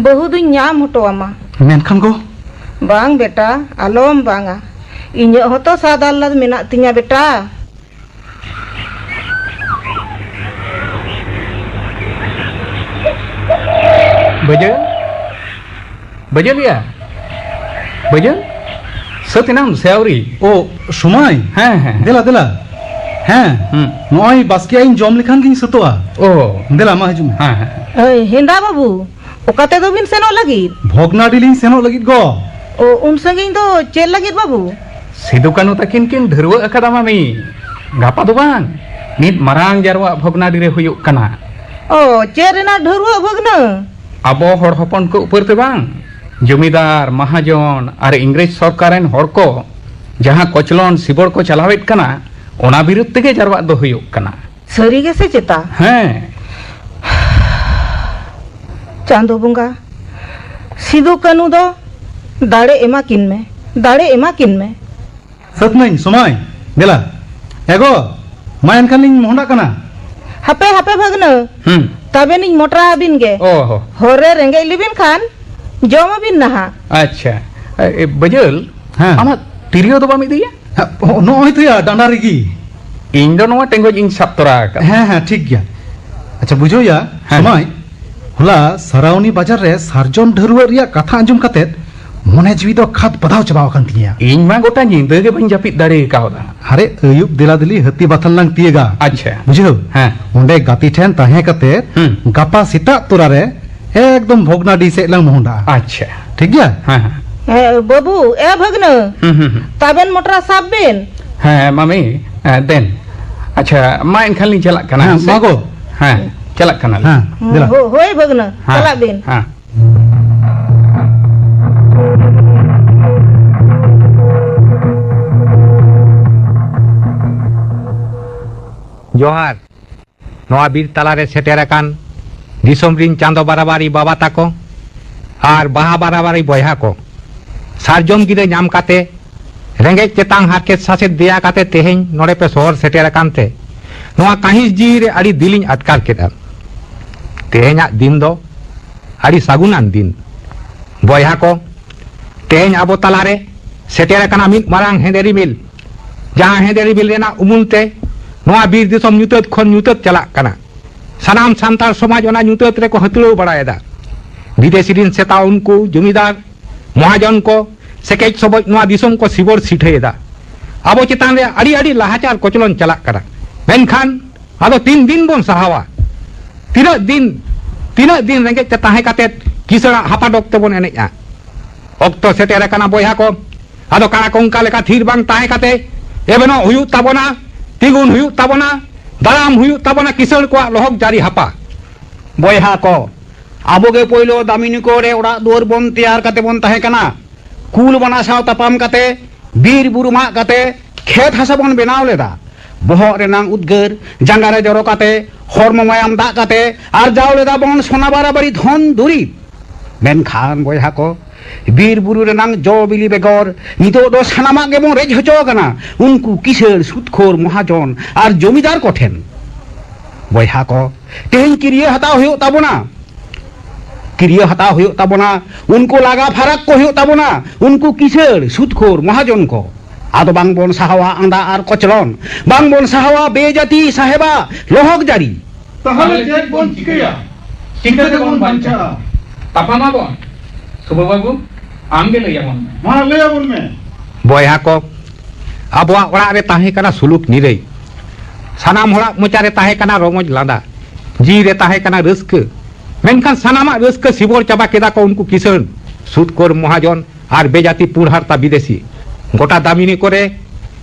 ᱵᱟᱹᱦᱩ ᱫᱩᱧ ᱧᱟᱢ ᱦᱚᱴᱚ ᱟᱢᱟ᱾ ᱢᱮᱱᱠᱷᱟᱱ ᱜᱚ? ᱵᱟᱝ ᱵᱮᱴᱟ, ᱟᱞᱚᱢ ᱵᱟᱝᱟ᱾ ᱤᱧᱟᱹᱜ ᱦᱚᱸᱛᱚ ᱥᱟᱫ ᱟᱦᱞᱟᱫ ᱢᱮᱱᱟᱜ ᱛᱤᱧᱟ ᱵᱮᱴᱟ᱾ ᱵᱟᱹᱡᱟᱹᱞ? ᱵᱟᱹᱡᱟᱹᱞᱤᱭᱟ? ᱵᱟᱹᱡᱟᱹᱞ, ᱥᱟᱹᱛ ᱮᱱᱟᱢ ᱥᱮ ᱟᱹᱣᱨᱤ? ᱳ, ᱥᱚᱢᱟᱭ᱾ ᱦᱮᱸ, ᱦᱮᱸ, ᱦᱮᱸ᱾ ᱫᱮᱞᱟ, ᱫᱮᱞᱟ᱾ ᱦᱮᱸ, ᱦᱩᱸ᱾ ᱱᱚᱜᱼᱚᱭ ᱵᱟᱥᱠᱮᱭᱟᱜ ᱤᱧ ᱡᱚᱢ ᱞᱮᱠᱷᱟᱱ ᱜᱤᱧ ᱥᱟᱹᱛᱚᱜᱼᱟ᱾ ᱳ᱾ ᱫᱮᱞᱟ, ᱢᱟ ᱦᱤᱡᱩᱜ ᱢᱮ᱾ ᱦᱮᱸ, ᱦᱮᱸ᱾ ᱮᱭ, ᱦᱮᱸᱫᱟ ᱵᱟᱹᱵᱩ, ᱚᱠᱟ ᱛᱮᱫᱚ ᱵᱤᱱ ᱥᱮᱱᱚᱜ ᱞᱟᱹᱜᱤᱫ? ᱵᱷᱚᱜᱽᱱᱟᱰᱤ ᱞᱤᱧ ᱥᱮᱱᱚᱜ ᱞᱟᱹᱜᱤᱫ ᱜᱚ᱾ ᱳ, ᱩᱱ ᱥᱟᱺᱜᱤᱧ ᱫᱚ ᱪᱮᱫ ᱞᱟᱹᱜᱤᱫ ᱵᱟᱹᱵᱩ? ᱥᱤᱫᱩ ᱠᱟᱹᱱᱦᱩ ᱛᱟᱹᱠᱤᱱ ᱠᱤᱱ ᱰᱷᱟᱹᱨᱣᱟᱹᱜ ᱟᱠᱟᱫᱟ ᱢᱟᱹᱢᱤ᱾ ᱜᱟᱯᱟ ᱫᱚ ᱵᱟᱝ, ᱢᱤᱫ ᱢᱟᱨᱟᱝ ᱡᱟᱨᱣᱟᱜ ᱵᱷᱚᱜᱽᱱᱟᱰᱤ ᱨᱮ ᱦᱩᱭᱩᱜ ᱠᱟᱱᱟ᱾ ᱳ, ᱪᱮᱫ ᱨᱮᱱᱟᱜ ᱰᱷᱟᱹᱨᱣᱟᱹᱜ ᱵᱷᱟᱹᱜᱽᱱᱟᱹ? ᱟᱵᱚ ᱦᱚᱲ ᱦᱚᱯᱚᱱ ᱠᱚ ᱩᱯᱟᱹᱨ ᱛᱮ ᱵᱟᱝ, ᱡᱚᱢᱤᱫᱟᱨ, ᱢᱟᱦᱟᱡᱚᱱ ᱟᱨ ᱤᱝᱨᱮᱡᱽ ᱥᱚᱨᱠᱟᱨ ᱨᱮᱱ ᱦᱚᱲ ᱠᱚ ᱡᱟᱦᱟᱸ ᱠᱚᱪᱞᱚᱱ ᱥᱤᱵᱚᱲ ᱠᱚ ᱪᱟᱞᱟᱣᱮᱫ ᱠᱟᱱᱟ, ᱚᱱᱟ ᱵᱤᱨᱩᱫᱽ ᱛᱮᱜᱮ ᱡᱟᱨᱣᱟᱜ ᱫᱚ ᱦᱩᱭᱩᱜ ᱠᱟᱱᱟ᱾ ᱥᱟᱹᱨᱤ ᱜᱮ ᱥᱮ ᱪᱮᱛᱟ? ᱦᱮᱸ᱾ ᱪᱟᱸᱫᱚ ᱵᱚᱸᱜᱟ, ᱥᱤᱫᱩ ᱠᱟᱹᱱᱩ ᱫᱚ ᱫᱟᱲᱮ ᱮᱢᱟ ᱠᱤᱱ ᱢᱮ, ᱫᱟᱲᱮ ᱮᱢᱟ ᱠᱤᱱ ᱢᱮ᱾ ᱥᱟᱹᱛ ᱱᱟᱹᱧ, ᱥᱚᱢᱟᱭ, ᱫᱮᱞᱟ᱾ ᱮ ᱜᱚ, ᱢᱟ ᱮᱱᱠᱷᱟᱱ ᱞᱤᱧ ᱢᱚᱦᱰᱟᱜ ᱠᱟᱱᱟ᱾ ᱦᱟᱯᱮ, ᱦᱟᱯᱮ ᱵᱷᱟᱹᱜᱽᱱᱟᱹ, ᱦᱩᱸ᱾ ᱛᱟᱵᱮᱱᱤᱧ ᱢᱚᱴᱨᱟ ᱟᱹᱵᱤᱱ ᱜᱮ᱾ ᱚ ᱦᱚ᱾ ᱦᱚᱨ ᱨᱮ ᱨᱮᱸᱜᱮᱡ ᱞᱮᱵᱤᱱ ᱠᱷᱟᱱ ᱡᱚᱢ ᱟᱹᱵᱤᱱ ᱱᱟᱦᱟᱜ᱾ ᱟᱪᱪᱷᱟ᱾ ᱮ, ᱮ, ᱵᱟᱹᱡᱟᱹᱞ, ᱦᱮᱸ᱾ ᱟᱢᱟᱜ ᱛᱤᱨᱭᱳ ᱫᱚ ᱵᱟᱢ ᱤᱫᱤᱭᱟ? ᱦᱮᱸ, ᱱᱚᱜᱼᱚᱭ ᱛᱚᱭᱟ ᱰᱟᱸᱰᱟ ᱨᱮᱜᱮ᱾ ᱤᱧ ᱫᱚ ᱱᱚᱣᱟ ᱴᱮᱸᱜᱚᱡ ᱤᱧ ᱥᱟᱵ ᱛᱚᱨᱟ ᱟᱠᱟᱫ᱾ ᱦᱮᱸ, ᱦᱮᱸ, ᱴᱷᱤᱠ ᱜᱮᱭᱟ᱾ ᱟᱪᱪᱷᱟ, ᱵᱩᱡᱷᱟᱹᱣᱭᱟ, ᱦᱮᱸ᱾ ᱥᱚᱢᱟᱭ, ᱦᱚᱞᱟ ᱥᱟᱨᱟᱣᱱᱤ ᱵᱟᱡᱟᱨ ᱨᱮ ᱥᱟᱨᱡᱚᱢ ᱰᱷᱟᱹᱨᱣᱟᱹᱜ ᱨᱮᱭᱟᱜ ᱠᱟᱛᱷᱟ ᱟᱸᱡᱚᱢ ᱠᱟᱛᱮ ᱢᱚᱱᱮ ᱡᱤᱣᱤ ᱫᱚ ᱠᱷᱟᱫᱽ ᱵᱟᱫᱷᱟᱣ ᱪᱟᱵᱟᱣ ᱟᱠᱟᱱ ᱛᱤᱧᱟ᱾ ᱤᱧ ᱢᱟ ᱜᱚᱴᱟ ᱧᱤᱫᱟᱹ ᱜᱮ ᱵᱟᱹᱧ ᱡᱟᱹᱯᱤᱫ ᱫᱟᱲᱮ ᱠᱟᱣᱫᱟ᱾ ᱟᱨᱮ, ᱟᱹᱭᱩᱵ ᱫᱮᱞᱟ ᱫᱮᱞᱤ ᱦᱟᱹᱛᱤ ᱵᱟᱛᱷᱟᱱ ᱞᱟᱝ ᱛᱤᱭᱟᱹᱜᱟ᱾ ᱟᱪᱪᱷᱟ᱾ ᱵᱩᱡᱷᱟᱹᱣ? ᱦᱮᱸ᱾ ᱚᱸᱰᱮ ᱜᱟᱛᱮ ᱴᱷᱮᱱ ᱛᱟᱦᱮᱸ ᱠᱟᱛᱮ ᱦᱩᱸ᱾ ᱜᱟᱯᱟ ᱥᱮᱛᱟᱜ ᱛᱚᱨᱟ ᱨᱮ ᱮᱠᱫᱚᱢ ᱵᱷᱚᱜᱽᱱᱟᱰᱤ ᱥᱮᱫ ᱞᱟᱝ ᱢᱚᱦᱰᱟᱜᱼᱟ᱾ ᱟᱪᱪᱷᱟ᱾ ᱴᱷᱤᱠ ᱜᱮᱭᱟ? ᱦᱮᱸ, ᱦᱮᱸ᱾ ᱮ, ᱵᱟᱹᱵᱩ, ᱮ ᱵᱷᱟᱹᱜᱽᱱᱟᱹ, ᱦᱩᱸ, ᱦᱩᱸ, ᱦᱩᱸ᱾ ᱛᱟᱵᱮᱱ ᱢᱚᱴᱨᱟ ᱥᱟᱵ ᱵᱮᱱ᱾ ᱦᱮᱸ, ᱢᱟᱢᱤ, ᱮ, ᱫᱮᱱ᱾ ᱟᱪᱪᱷᱟ, ᱢᱟ ᱮᱱᱠᱷᱟᱱ ᱞᱤᱧ ᱪᱟᱞᱟᱜ ᱠᱟᱱᱟ, ᱦᱮᱸ, ᱦᱮᱸ ᱥᱮ? ᱢᱟ ᱜᱚ᱾ ᱦᱮᱸ, ᱪᱟᱞᱟᱜ ᱠᱟᱱᱟᱞᱤᱧ᱾ ᱦᱮᱸ, ᱫᱮᱞᱟ᱾ ᱦᱳ-, ᱦᱳᱭ ᱵᱷᱟᱹᱜᱽᱱᱟᱹ, ᱦᱮᱸ, ᱪᱟᱞᱟᱜ ᱵᱤᱱ᱾ ᱦᱮᱸ᱾ ᱡᱚᱦᱟᱨ᱾ ᱱᱚᱣᱟ ᱵᱤᱨ ᱛᱟᱞᱟᱨᱮ ᱥᱮᱴᱮᱨ ᱟᱠᱟᱱ ᱫᱤᱥᱚᱢ ᱨᱤᱱ ᱪᱟᱸᱫᱚ ᱵᱟᱨᱟᱵᱟᱨᱤ ᱵᱟᱵᱟ ᱛᱟᱠᱚ ᱟᱨ ᱵᱟᱦᱟ ᱵᱟᱨᱟᱵᱟᱨᱤ ᱵᱚᱭᱦᱟ ᱠᱚ, ᱥᱟᱨᱡᱚᱢ ᱜᱤᱨᱟᱹ ᱧᱟᱢ ᱠᱟᱛᱮ, ᱨᱮᱸᱜᱮᱡ ᱛᱮᱛᱟᱝ ᱦᱟᱨᱠᱮᱛ ᱥᱟᱥᱮᱛ ᱫᱮᱭᱟ ᱠᱟᱛᱮ ᱛᱮᱦᱮᱧ ᱱᱚᱰᱮ ᱯᱮ ᱥᱚᱦᱚᱨ ᱥᱮᱴᱮᱨ ᱟᱠᱟᱱ ᱛᱮ, ᱱᱚᱣᱟ ᱠᱟᱹᱦᱤᱥ ᱡᱤᱣᱤ ᱨᱮ ᱟᱹᱰᱤ ᱫᱤᱞᱤᱧ ᱟᱴᱠᱟᱨ ᱠᱮᱫᱟ᱾ ᱛᱮᱦᱮᱧᱟᱜ ᱫᱤᱱ ᱫᱚ ᱟᱹᱰᱤ ᱥᱟᱹᱜᱩᱱᱟᱱ ᱫᱤᱱ᱾ ᱵᱚᱭᱦᱟ ᱠᱚ, ᱛᱮᱦᱮᱧ ᱟᱵᱚ ᱛᱟᱞᱟᱨᱮ ᱥᱮᱴᱮᱨ ᱟᱠᱟᱱᱟ ᱢᱤᱫ ᱢᱟᱨᱟᱝ ᱦᱮᱸᱫᱮ ᱨᱤᱢᱤᱞ, ᱡᱟᱦᱟᱸ ᱦᱮᱸᱫᱮ ᱨᱤᱢᱤᱞ ᱨᱮᱱᱟᱜ ᱩᱢᱩᱞ ᱛᱮ ᱱᱚᱣᱟ ᱵᱤᱨ ᱫᱤᱥᱚᱢ ᱧᱩᱛᱟᱹᱛ ᱠᱷᱚᱱ ᱧᱩᱛᱟᱹᱛ ᱪᱟᱞᱟᱜ ᱠᱟᱱᱟ᱾ ᱥᱟᱱᱟᱢ ᱥᱟᱱᱛᱟᱲ ᱥᱚᱢᱟᱡᱽ ᱚᱱᱟ ᱧᱩᱛᱟᱹᱛ ᱨᱮᱠᱚ ᱦᱟᱹᱛᱲᱟᱹᱣ ᱵᱟᱲᱟᱭᱮᱫᱟ᱾ ᱵᱤᱫᱮᱥᱤ ᱨᱤᱱ ᱥᱮᱛᱟ ᱩᱱᱠᱩ ᱡᱚᱢᱤᱫᱟᱨ, ᱢᱚᱦᱟᱡᱚᱱ ᱠᱚ, ᱥᱮᱠᱮᱡ ᱥᱚᱵᱚᱡ ᱱᱚᱣᱟ ᱫᱤᱥᱚᱢ ᱠᱚ ᱥᱤᱵᱚᱲ ᱥᱤᱴᱷᱟᱹᱭᱮᱫᱟ᱾ ᱟᱵᱚ ᱪᱮᱛᱟᱱ ᱨᱮ ᱟᱹᱰᱤ ᱟᱹᱰᱤ ᱞᱟᱦᱟᱪᱟᱨ ᱠᱚᱪᱞᱚᱱ ᱪᱟᱞᱟᱜ ᱠᱟᱱᱟ᱾ ᱢᱮᱱᱠᱷᱟᱱ ᱟᱫᱚ ᱛᱤᱱ ᱫᱤᱱ ᱵᱚᱱ ᱥᱟᱦᱟᱣᱟ? ᱛᱤᱱᱟᱹᱜ ᱫᱤᱱ, ᱛᱤᱱᱟᱹᱜ ᱫᱤᱱ ᱨᱮᱸᱜᱮᱡ ᱛᱮ ᱛᱟᱦᱮᱸ ᱠᱟᱛᱮ ᱠᱤᱥᱟᱹᱬᱟᱜ ᱦᱟᱯᱟᱰᱚᱠ ᱛᱮᱵᱚᱱ ᱮᱱᱮᱡᱼᱟ? ᱚᱠᱛᱚ ᱥᱮᱴᱮᱨ ᱟᱠᱟᱱᱟ ᱵᱚᱭᱦᱟ ᱠᱚ, ᱟᱫᱚ ᱠᱟᱬᱟ ᱠᱚᱝᱠᱟ ᱞᱮᱠᱟ ᱛᱷᱤᱨ ᱵᱟᱝ ᱛᱟᱦᱮᱸ ᱠᱟᱛᱮ ᱮᱵᱷᱮᱱᱚᱜ ᱦᱩᱭᱩᱜ ᱛᱟᱵᱚᱱᱟ, ᱛᱤᱸᱜᱩᱱ ᱦᱩᱭᱩᱜ ᱛᱟᱵᱚᱱᱟ, ᱫᱟᱨᱟᱢ ᱦᱩᱭᱩᱜ ᱛᱟᱵᱚᱱᱟ ᱠᱤᱥᱟᱹᱬ ᱠᱚᱣᱟᱜ ᱞᱚᱦᱚᱠ ᱡᱟᱹᱨᱤ ᱦᱟᱯᱟ᱾ ᱵᱚᱭᱦᱟ ᱠᱚ, ᱟᱵᱚ ᱜᱮ ᱯᱳᱭᱞᱳ ᱫᱟᱢᱤᱱᱤ ᱠᱚᱨᱮ ᱚᱲᱟᱜ ᱫᱩᱣᱟᱹᱨ ᱵᱚᱱ ᱛᱮᱭᱟᱨ ᱠᱟᱛᱮ ᱵᱚᱱ ᱛᱟᱦᱮᱸ ᱠᱟᱱᱟ᱾ ᱠᱩᱞ ᱵᱟᱱᱟ ᱥᱟᱶ ᱛᱟᱯᱟᱢ ᱠᱟᱛᱮ, ᱵᱤᱨ ᱵᱩᱨᱩ ᱢᱟᱜ ᱠᱟᱛᱮ, ᱠᱷᱮᱛ ᱦᱟᱥᱟ ᱵᱚᱱ ᱵᱮᱱᱟᱣ ᱞᱮᱫᱟ᱾ ᱵᱚᱦᱚᱜ ᱨᱮᱱᱟᱝ ᱩᱫᱽᱜᱟᱹᱨ ᱡᱟᱸᱜᱟ ᱨᱮ ᱡᱚᱨᱚ ᱠᱟᱛᱮ, ᱦᱚᱲᱢᱚ ᱢᱟᱭᱟᱢ ᱫᱟᱜ ᱠᱟᱛᱮ ᱟᱨᱡᱟᱣ ᱞᱮᱫᱟ ᱵᱚᱱ ᱥᱚᱱᱟ ᱵᱟᱨᱟᱵᱟᱨᱤ ᱫᱷᱚᱱ ᱫᱩᱨᱤᱵᱽ᱾ ᱢᱮᱱᱠᱷᱟᱱ ᱵᱚᱭᱦᱟ ᱠᱚ, ᱵᱤᱨ ᱵᱩᱨᱩ ᱨᱮᱱᱟᱝ ᱡᱚ ᱵᱤᱞᱤ ᱵᱮᱜᱚᱨ ᱱᱤᱛᱚᱜ ᱫᱚ ᱥᱟᱱᱟᱢᱟᱜ ᱜᱮᱵᱚᱱ ᱨᱮᱡ ᱦᱚᱪᱚ ᱟᱠᱟᱱᱟ ᱩᱱᱠᱩ ᱠᱤᱥᱟᱹᱬ ᱥᱩᱫᱽᱠᱷᱳᱨ ᱢᱚᱦᱟᱡᱚᱱ ᱟᱨ ᱡᱚᱢᱤᱫᱟᱨ ᱠᱚᱴᱷᱮᱱ᱾ ᱵᱚᱭᱦᱟ ᱠᱚ, ᱛᱮᱦᱮᱧ ᱠᱤᱨᱭᱟᱹ ᱦᱟᱛᱟᱣ ᱦᱩᱭᱩᱜ ᱛᱟᱵᱚᱱᱟ, ᱠᱤᱨᱭᱟᱹ ᱦᱟᱛᱟᱣ ᱦᱩᱭᱩᱜ ᱛᱟᱵᱚᱱᱟ, ᱩᱱᱠᱩ ᱞᱟᱜᱟ ᱯᱷᱟᱨᱟᱠ ᱠᱚ ᱦᱩᱭᱩᱜ ᱛᱟᱵᱚᱱᱟ, ᱩᱱᱠᱩ ᱠᱤᱥᱟᱹᱬ ᱥᱩᱫᱽᱠᱷᱳᱨ ᱢᱚᱦᱟᱡᱚᱱ ᱠᱚ᱾ ᱟᱫᱚ ᱵᱟᱝ ᱵᱚᱱ ᱥᱟᱦᱟᱣᱟ ᱟᱸᱫᱟ ᱟᱨ ᱠᱚᱪᱞᱚᱱ, ᱵᱟᱝ ᱵᱚᱱ ᱥᱟᱦᱟᱣᱟ ᱵᱮᱡᱟᱹᱛᱤ ᱥᱟᱦᱮᱵᱟ ᱞᱚᱦᱚᱠ ᱡᱟᱹᱨᱤ᱾ ᱛᱟᱦᱚᱞᱮ ᱪᱮᱫ ᱵᱚᱱ ᱪᱤᱠᱟᱹᱭᱟ? ᱪᱤᱠᱟᱹ ᱛᱮᱵᱚᱱ ᱵᱟᱧᱪᱟᱜᱼᱟ? ᱛᱟᱯᱟᱢ ᱟᱵᱚᱱ? ᱥᱩᱵᱷᱟ ᱵᱟᱹᱵᱩ, ᱟᱢ ᱜᱮ ᱞᱟᱹᱭ ᱟᱵᱚᱱ ᱢᱮ᱾ ᱢᱟ ᱞᱟᱹᱭ ᱟᱵᱚᱱ ᱢᱮ᱾ ᱵᱚᱭᱦᱟ ᱠᱚ, ᱟᱵᱚᱣᱟᱜ ᱚᱲᱟᱜ ᱨᱮ ᱛᱟᱦᱮᱸ ᱠᱟᱱᱟ ᱥᱩᱞᱩᱠ ᱱᱤᱨᱟᱹᱭ᱾ ᱥᱟᱱᱟᱢ ᱦᱚᱲᱟᱜ ᱢᱚᱪᱟ ᱨᱮ ᱛᱟᱦᱮᱸ ᱠᱟᱱᱟ ᱨᱚᱢᱚᱡᱽ ᱞᱟᱸᱫᱟ, ᱡᱤᱣᱤ ᱨᱮ ᱛᱟᱦᱮᱸ ᱠᱟᱱᱟ ᱨᱟᱹᱥᱠᱟᱹ᱾ ᱢᱮᱱᱠᱷᱟᱱ ᱥᱟᱱᱟᱢᱟᱜ ᱨᱟᱹᱥᱠᱟᱹ ᱥᱤᱵᱚᱲ ᱪᱟᱵᱟ ᱠᱮᱫᱟ ᱠᱚ ᱩᱱᱠᱩ ᱠᱤᱥᱟᱹᱬ ᱥᱩᱫᱽᱠᱷᱳᱨ ᱢᱚᱦᱟᱡᱚᱱ ᱟᱨ ᱵᱮᱡᱟᱹᱛᱤ ᱯᱩᱸᱰ ᱦᱟᱨᱛᱟ ᱵᱤᱫᱮᱥᱤ᱾ ᱜᱚᱴᱟ ᱫᱟᱢᱤᱱᱤ ᱠᱚᱨᱮ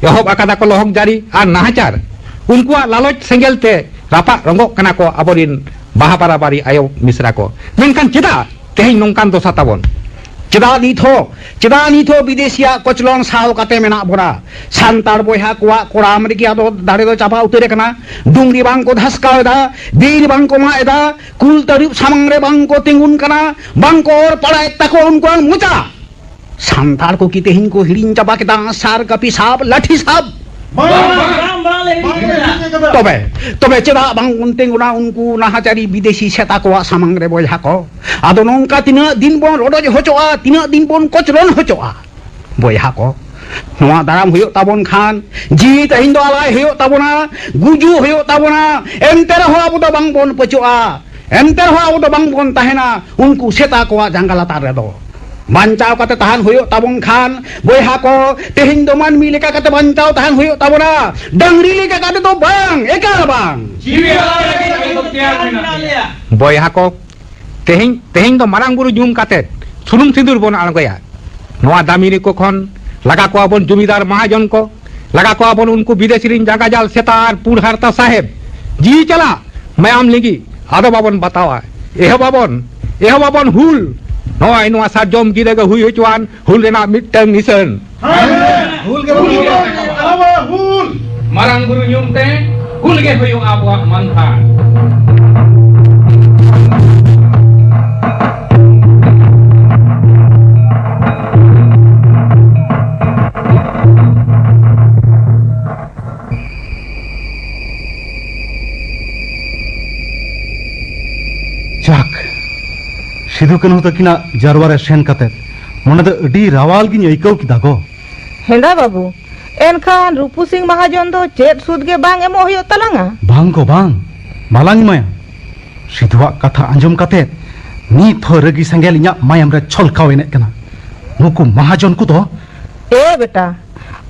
ᱮᱦᱚᱵ ᱟᱠᱟᱫᱟ ᱠᱚ ᱞᱚᱦᱚᱠ ᱡᱟᱹᱨᱤ ᱟᱨ ᱱᱟᱦᱟᱪᱟᱨ᱾ ᱩᱱᱠᱩᱣᱟᱜ ᱞᱟᱞᱚᱪ ᱥᱮᱸᱜᱮᱞ ᱛᱮ ᱨᱟᱯᱟᱜ ᱨᱚᱸᱜᱚᱜ ᱠᱟᱱᱟ ᱠᱚ ᱟᱵᱚᱨᱤᱱ ᱵᱟᱦᱟ ᱵᱟᱨᱟᱵᱟᱨᱤ ᱟᱭᱳ ᱢᱤᱥᱨᱟ ᱠᱚ᱾ ᱢᱮᱱᱠᱷᱟᱱ ᱪᱮᱫᱟᱜ ᱛᱮᱦᱮᱧ ᱱᱚᱝᱠᱟᱱ ᱫᱚᱥᱟ ᱛᱟᱵᱚᱱ? ᱪᱮᱫᱟᱜ ᱱᱤᱛ ᱦᱚᱸ, ᱪᱮᱫᱟᱜ ᱱᱤᱛ ᱦᱚᱸ ᱵᱤᱫᱮᱥᱤᱭᱟᱜ ᱠᱚᱪᱞᱚᱱ ᱥᱟᱦᱟᱣ ᱠᱟᱛᱮ ᱢᱮᱱᱟᱜ ᱵᱚᱱᱟ? ᱥᱟᱱᱛᱟᱲ ᱵᱚᱭᱦᱟ ᱠᱚᱣᱟᱜ ᱠᱚᱲᱟᱢ ᱨᱮᱜᱮ ᱟᱫᱚ ᱫᱟᱲᱮ ᱫᱚ ᱪᱟᱵᱟ ᱩᱛᱟᱹᱨ ᱟᱠᱟᱱᱟ᱾ ᱰᱩᱝᱨᱤ ᱵᱟᱝ ᱠᱚ ᱫᱷᱟᱥᱠᱟᱣ ᱮᱫᱟ, ᱵᱤᱨ ᱵᱟᱝ ᱠᱚ ᱢᱟᱜ ᱮᱫᱟ, ᱠᱩᱞ ᱛᱟᱹᱨᱩᱵ ᱥᱟᱢᱟᱝ ᱨᱮ ᱵᱟᱝ ᱠᱚ ᱛᱤᱸᱜᱩᱱ ᱠᱟᱱᱟ, ᱵᱟᱝ ᱠᱚ ᱚᱨ ᱯᱟᱲᱟᱭᱮᱫ ᱛᱟᱠᱚ ᱩᱱᱠᱩᱣᱟᱜ ᱢᱚᱪᱟ᱾ ᱥᱟᱱᱛᱟᱲ ᱠᱚ ᱠᱤ ᱛᱮᱦᱮᱧ ᱠᱚ ᱦᱤᱲᱤᱧ ᱪᱟᱵᱟ ᱠᱮᱫᱟ ᱥᱟᱨ ᱠᱟᱹᱯᱤ ᱥᱟᱵ, ᱞᱟᱴᱷᱤ ᱥᱟᱵ? ᱵᱟᱝ, ᱵᱟᱝ, ᱵᱟᱝ, ᱵᱟᱝ ᱞᱮ ᱦᱤᱲᱤᱧ ᱠᱮᱫᱟ᱾ ᱛᱚᱵᱮ, ᱛᱚᱵᱮ ᱪᱮᱫᱟᱜ ᱵᱟᱝ ᱵᱚᱱ ᱛᱤᱸᱜᱩᱱᱟ ᱩᱱᱠᱩ ᱱᱟᱦᱟᱪᱟᱨᱤ ᱵᱤᱫᱮᱥᱤ ᱥᱮᱛᱟ ᱠᱚᱣᱟᱜ ᱥᱟᱢᱟᱝ ᱨᱮ ᱵᱚᱭᱦᱟ ᱠᱚ? ᱟᱫᱚ ᱱᱚᱝᱠᱟ ᱛᱤᱱᱟᱹᱜ ᱫᱤᱱ ᱵᱚᱱ ᱨᱚᱰᱚᱡ ᱦᱚᱪᱚᱜᱼᱟ, ᱛᱤᱱᱟᱹᱜ ᱫᱤᱱ ᱵᱚᱱ ᱠᱚᱪᱞᱚᱱ ᱦᱚᱪᱚᱜᱼᱟ? ᱵᱚᱭᱦᱟ ᱠᱚ, ᱱᱚᱣᱟ ᱫᱟᱨᱟᱢ ᱦᱩᱭᱩᱜ ᱛᱟᱵᱚᱱ ᱠᱷᱟᱱ, ᱡᱤᱣᱤ ᱛᱮᱦᱮᱧ ᱫᱚ ᱟᱞᱟᱭ ᱦᱩᱭᱩᱜ ᱛᱟᱵᱚᱱᱟ, ᱜᱩᱡᱩᱜ ᱦᱩᱭᱩᱜ ᱛᱟᱵᱚᱱᱟ, ᱮᱱᱛᱮ ᱨᱮᱦᱚᱸ ᱟᱵᱚ ᱫᱚ ᱵᱟᱝ ᱵᱚᱱ ᱯᱟᱹᱪᱚᱜᱼᱟ, ᱮᱱᱛᱮ ᱨᱮᱦᱚᱸ ᱟᱵᱚ ᱫᱚ ᱵᱟᱝ ᱵᱚᱱ ᱛᱟᱦᱮᱱᱟ ᱩᱱᱠᱩ ᱥᱮᱛᱟ ᱠᱚᱣᱟᱜ ᱡᱟᱸᱜᱟ ᱞᱟᱛᱟᱨ ᱨᱮᱫᱚ᱾ ᱵᱟᱧᱪᱟᱣ ᱠᱟᱛᱮ ᱛᱟᱦᱮᱱ ᱦᱩᱭᱩᱜ ᱛᱟᱵᱚᱱ ᱠᱷᱟᱱ, ᱵᱚᱭᱦᱟ ᱠᱚ, ᱛᱮᱦᱮᱧ ᱫᱚ ᱢᱟᱹᱱᱢᱤ ᱞᱮᱠᱟ ᱠᱟᱛᱮ ᱵᱟᱧᱪᱟᱣ ᱛᱟᱦᱮᱱ ᱦᱩᱭᱩᱜ ᱛᱟᱵᱚᱱᱟ᱾ ᱰᱟᱝᱨᱤ ᱞᱮᱠᱟ ᱠᱟᱛᱮ ᱫᱚ ᱵᱟᱝ, ᱮᱠᱟᱞ ᱵᱟᱝ᱾ ᱡᱤᱣᱤ ᱟᱞᱟᱭ ᱞᱟᱹᱜᱤᱫ ᱟᱵᱚ ᱫᱚ ᱛᱮᱭᱟᱨ ᱢᱮᱱᱟᱜ ᱞᱮᱭᱟ᱾ ᱵᱚᱭᱦᱟ ᱠᱚ, ᱛᱮᱦᱮᱧ, ᱛᱮᱦᱮᱧ ᱫᱚ ᱢᱟᱨᱟᱝ ᱵᱩᱨᱩ ᱧᱩᱢ ᱠᱟᱛᱮ ᱥᱩᱱᱩᱢ ᱥᱤᱸᱫᱩᱨ ᱵᱚᱱ ᱟᱬᱜᱚᱭᱟ᱾ ᱱᱚᱣᱟ ᱫᱟᱢᱤᱱᱤ ᱠᱚ ᱠᱷᱚᱱ ᱞᱟᱜᱟ ᱠᱚᱣᱟ ᱵᱚᱱ ᱡᱚᱢᱤᱫᱟᱨ ᱢᱟᱦᱟᱡᱚᱱ ᱠᱚ, ᱞᱟᱜᱟ ᱠᱚᱣᱟ ᱵᱚᱱ ᱩᱱᱠᱩ ᱵᱤᱫᱮᱥᱤ ᱨᱤᱱ ᱡᱟᱸᱜᱟ ᱡᱟᱞ ᱥᱮᱛᱟ ᱟᱨ ᱯᱩᱸᱰ ᱦᱟᱨᱛᱟ ᱥᱟᱦᱮᱵᱽ᱾ ᱡᱤᱣᱤ ᱪᱟᱞᱟᱜ, ᱢᱟᱭᱟᱢ ᱞᱤᱸᱜᱤ, ᱟᱫᱚ ᱵᱟᱵᱚᱱ ᱵᱟᱛᱟᱣᱟ᱾ ᱮᱦᱚᱵᱟᱵᱚᱱ, ᱮᱦᱚᱵᱟᱵᱚᱱ ᱦᱩᱞ᱾ ᱱᱚᱜᱼᱚᱭ ᱱᱚᱣᱟ ᱥᱟᱨᱡᱚᱢ ᱜᱤᱨᱟᱹ ᱜᱮ ᱦᱩᱭ ᱦᱚᱪᱚᱣᱟᱱ ᱦᱩᱞ ᱨᱮᱱᱟᱜ ᱢᱤᱫᱴᱟᱝ ᱱᱤᱥᱟᱹᱱ᱾ ᱦᱩᱞ ᱜᱮ ᱦᱩᱭᱩᱜᱼᱟ᱾ ᱦᱩᱞ! ᱢᱟᱨᱟᱝ ᱵᱩᱨᱩ ᱧᱩᱢ ᱛᱮ ᱦᱩᱞ ᱜᱮ ᱦᱩᱭᱩᱜᱼᱟ ᱟᱵᱚᱣᱟᱜ ᱢᱟᱱᱛᱷᱟᱱ᱾ ᱡᱟᱠ, ᱥᱤᱫᱩ ᱠᱟᱹᱱᱦᱩ ᱛᱟᱹᱠᱤᱱᱟᱜ ᱡᱟᱨᱣᱟ ᱨᱮ ᱥᱮᱱ ᱠᱟᱛᱮ ᱢᱚᱱᱮ ᱫᱚ ᱟᱹᱰᱤ ᱨᱟᱣᱟᱞ ᱜᱤᱧ ᱟᱹᱭᱠᱟᱹᱣ ᱠᱮᱫᱟ ᱜᱚ᱾ ᱦᱮᱸᱫᱟ ᱵᱟᱹᱵᱩ, ᱮᱱᱠᱷᱟᱱ ᱨᱩᱯᱩ ᱥᱤᱝ ᱢᱟᱦᱟᱡᱚᱱ ᱫᱚ ᱪᱮᱫ ᱥᱩᱫ ᱜᱮ ᱵᱟᱝ ᱮᱢᱚᱜ ᱦᱩᱭᱩᱜ ᱛᱟᱞᱟᱝᱟ? ᱵᱟᱝ ᱜᱚ, ᱵᱟᱝ, ᱵᱟᱞᱟᱝ ᱮᱢᱟᱭᱟ᱾ ᱥᱤᱫᱷᱩᱣᱟᱜ ᱠᱟᱛᱷᱟ ᱟᱸᱡᱚᱢ ᱠᱟᱛᱮ ᱱᱤᱛ ᱦᱚᱸ ᱨᱟᱹᱜᱤ ᱥᱮᱸᱜᱮᱞ ᱤᱧᱟᱜ ᱢᱟᱭᱟᱢ ᱨᱮ ᱪᱷᱚᱞᱠᱟᱣ ᱮᱱᱮᱡ ᱠᱟᱱᱟ᱾ ᱱᱩᱠᱩ ᱢᱟᱦᱟᱡᱚᱱ ᱠᱚᱫᱚ᱾ ᱮ ᱵᱮᱴᱟ,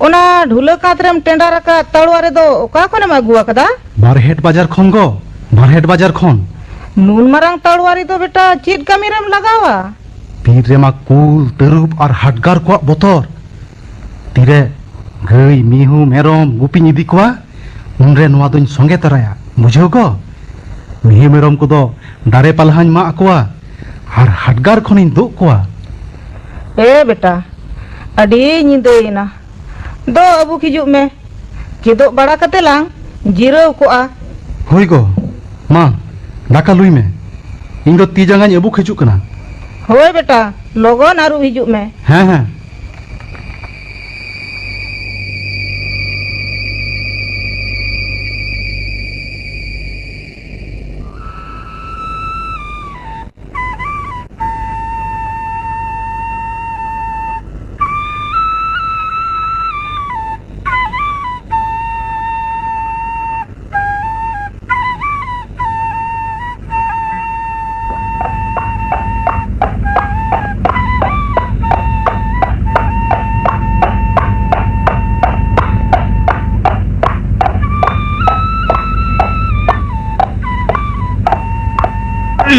ᱚᱱᱟ ᱰᱷᱩᱞᱟᱹ ᱠᱟᱸᱛ ᱨᱮᱢ ᱴᱮᱸᱰᱟᱨ ᱟᱠᱟᱫ ᱛᱟᱲᱣᱟᱨᱤ ᱫᱚ ᱚᱠᱟ ᱠᱷᱚᱱᱮᱢ ᱟᱹᱜᱩ ᱟᱠᱟᱫᱟ? ᱵᱟᱨᱦᱮᱴ ᱵᱟᱡᱟᱨ ᱠᱷᱚᱱ ᱜᱚ, ᱵᱟᱨᱦᱮᱴ ᱵᱟᱡᱟᱨ ᱠᱷᱚᱱ᱾ ᱱᱩᱱ ᱢᱟᱨᱟᱝ ᱛᱟᱲᱣᱟᱨᱤ ᱫᱚ ᱵᱮᱴᱟ ᱪᱮᱫ ᱠᱟᱹᱢᱤ ᱨᱮᱢ ᱞᱟᱜᱟᱣᱟ? ᱵᱤᱨ ᱨᱮᱢᱟ ᱠᱩᱞ, ᱛᱟᱹᱨᱩᱵ ᱟᱨ ᱦᱟᱰᱜᱟᱨ ᱠᱚᱣᱟᱜ ᱵᱚᱛᱚᱨ᱾ ᱛᱤᱨᱮ ᱜᱟᱹᱭ, ᱢᱤᱦᱩ, ᱢᱮᱨᱚᱢ ᱜᱩᱯᱤᱧ ᱤᱫᱤ ᱠᱚᱣᱟ, ᱩᱱᱨᱮ ᱱᱚᱣᱟ ᱫᱚᱧ ᱥᱚᱸᱜᱮ ᱛᱚᱨᱟᱭᱟ, ᱵᱩᱡᱷᱟᱹᱣ ᱜᱚ? ᱢᱤᱦᱩ ᱢᱮᱨᱚᱢ ᱠᱚᱫᱚ ᱫᱟᱨᱮ ᱯᱟᱞᱦᱟᱧ ᱢᱟᱜ ᱟᱠᱚᱣᱟ ᱟᱨ ᱦᱟᱰᱜᱟᱨ ᱠᱷᱚᱱᱤᱧ ᱫᱩᱜ ᱠᱚᱣᱟ᱾ ᱮ ᱵᱮᱴᱟ, ᱟᱹᱰᱤ ᱧᱤᱫᱟᱹᱭᱮᱱᱟ, ᱫᱚ ᱟᱹᱵᱩᱠ ᱦᱤᱡᱩᱜ ᱢᱮ, ᱠᱮᱫᱳᱜ ᱵᱟᱲᱟ ᱠᱟᱛᱮ ᱞᱟᱝ ᱡᱤᱨᱟᱹᱣ ᱠᱚᱜᱼᱟ᱾ ᱦᱳᱭ ᱜᱚ, ᱢᱟ ᱫᱟᱠᱟ ᱞᱩᱭ ᱢᱮ, ᱤᱧ ᱫᱚ ᱛᱤ ᱡᱟᱸᱜᱟᱧ ᱟᱹᱵᱩᱠ ᱦᱤᱡᱩᱜ ᱠᱟᱱᱟ᱾ ᱦᱳᱭ ᱵᱮᱴᱟ, ᱞᱚᱜᱚᱱ ᱟᱹᱨᱩᱵ ᱦᱤᱡᱩᱜ ᱢᱮ᱾ ᱦᱮᱸ, ᱦᱮᱸ᱾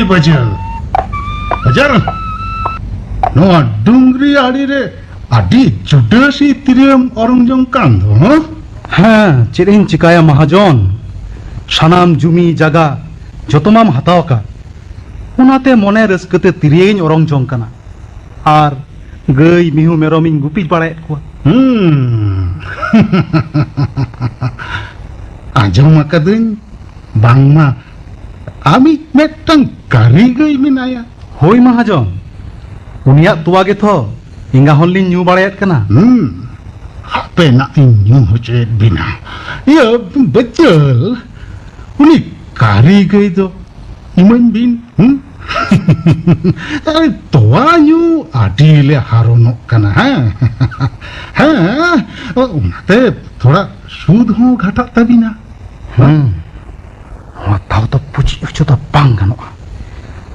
ᱵᱟᱡᱟᱨ᱾ ᱵᱟᱡᱟᱨ? ᱱᱚᱣᱟ ᱰᱩᱝᱨᱤ ᱟᱲᱮ ᱨᱮ ᱟᱹᱰᱤ ᱡᱩᱰᱟᱹᱥᱤ ᱛᱤᱨᱭᱟᱹᱢ ᱚᱨᱚᱝ ᱡᱚᱝ ᱠᱟᱱ ᱫᱚ, ᱦᱚᱸ? ᱦᱮᱸ, ᱪᱮᱫ ᱤᱧ ᱪᱤᱠᱟᱹᱭᱟ ᱢᱟᱦᱟᱡᱚᱱ? ᱥᱟᱱᱟᱢ ᱡᱩᱢᱤ ᱡᱟᱜᱟ ᱡᱚᱛᱚ ᱢᱟᱢ ᱦᱟᱛᱟᱣ ᱟᱠᱟᱫ᱾ ᱚᱱᱟᱛᱮ ᱢᱚᱱᱮ ᱨᱟᱹᱥᱠᱟᱹ ᱛᱮ ᱛᱤᱨᱭᱟᱹᱧ ᱚᱨᱚᱝ ᱡᱚᱝ ᱠᱟᱱᱟ᱾ ᱟᱨ ᱜᱟᱹᱭ ᱢᱤᱦᱩ ᱢᱮᱨᱚᱢᱤᱧ ᱜᱩᱯᱤ ᱵᱟᱲᱟᱭᱮᱫ ᱠᱚᱣᱟ᱾ ᱦᱩᱸ᱾ ᱟᱸᱡᱚᱢ ᱟᱠᱟᱫᱟᱹᱧ ᱵᱟᱝᱢᱟ ᱟᱢᱤᱡ ᱢᱤᱫᱴᱟᱝ ᱠᱟᱹᱨᱤ ᱜᱟᱹᱭ ᱢᱮᱱᱟᱭᱟ᱾ ᱦᱳᱭ ᱢᱟᱦᱟᱡᱚᱱ, ᱩᱱᱤᱭᱟᱜ ᱛᱚᱣᱟ ᱜᱮᱛᱷᱚ ᱮᱸᱜᱟ ᱦᱚᱲ ᱞᱤᱧ ᱧᱩ ᱵᱟᱲᱟᱭᱮᱫ ᱠᱟᱱᱟ᱾ ᱦᱩᱸ, ᱦᱟᱯᱮ ᱱᱟᱜ ᱤᱧ ᱧᱩ ᱦᱚᱪᱚᱭᱮᱫ ᱵᱤᱱᱟ᱾ ᱤᱭᱟᱹ, ᱵᱟᱹᱪᱟᱹᱞ, ᱩᱱᱤ ᱠᱟᱹᱨᱤ ᱜᱟᱹᱭ ᱫᱚ ᱤᱢᱟᱹᱧ ᱵᱤᱱ, ᱦᱩᱸ? ᱟᱨ ᱛᱚᱣᱟ ᱧᱩ ᱟᱹᱰᱤ ᱞᱮ ᱦᱟᱨᱚᱱᱚᱜ ᱠᱟᱱᱟ, ᱦᱮᱸ? ᱦᱮᱸ, ᱚᱱᱟᱛᱮ ᱛᱷᱚᱲᱟ ᱥᱩᱫ ᱦᱚᱸ ᱜᱷᱟᱴᱟᱜ ᱛᱟᱹᱵᱤᱱᱟ᱾ ᱦᱩᱸ, ᱱᱚᱣᱟ ᱫᱟᱣ ᱫᱚ ᱯᱩᱪᱤᱡ ᱦᱚᱪᱚ ᱫᱚ ᱵᱟᱝ ᱜᱟᱱᱚᱜᱼᱟ᱾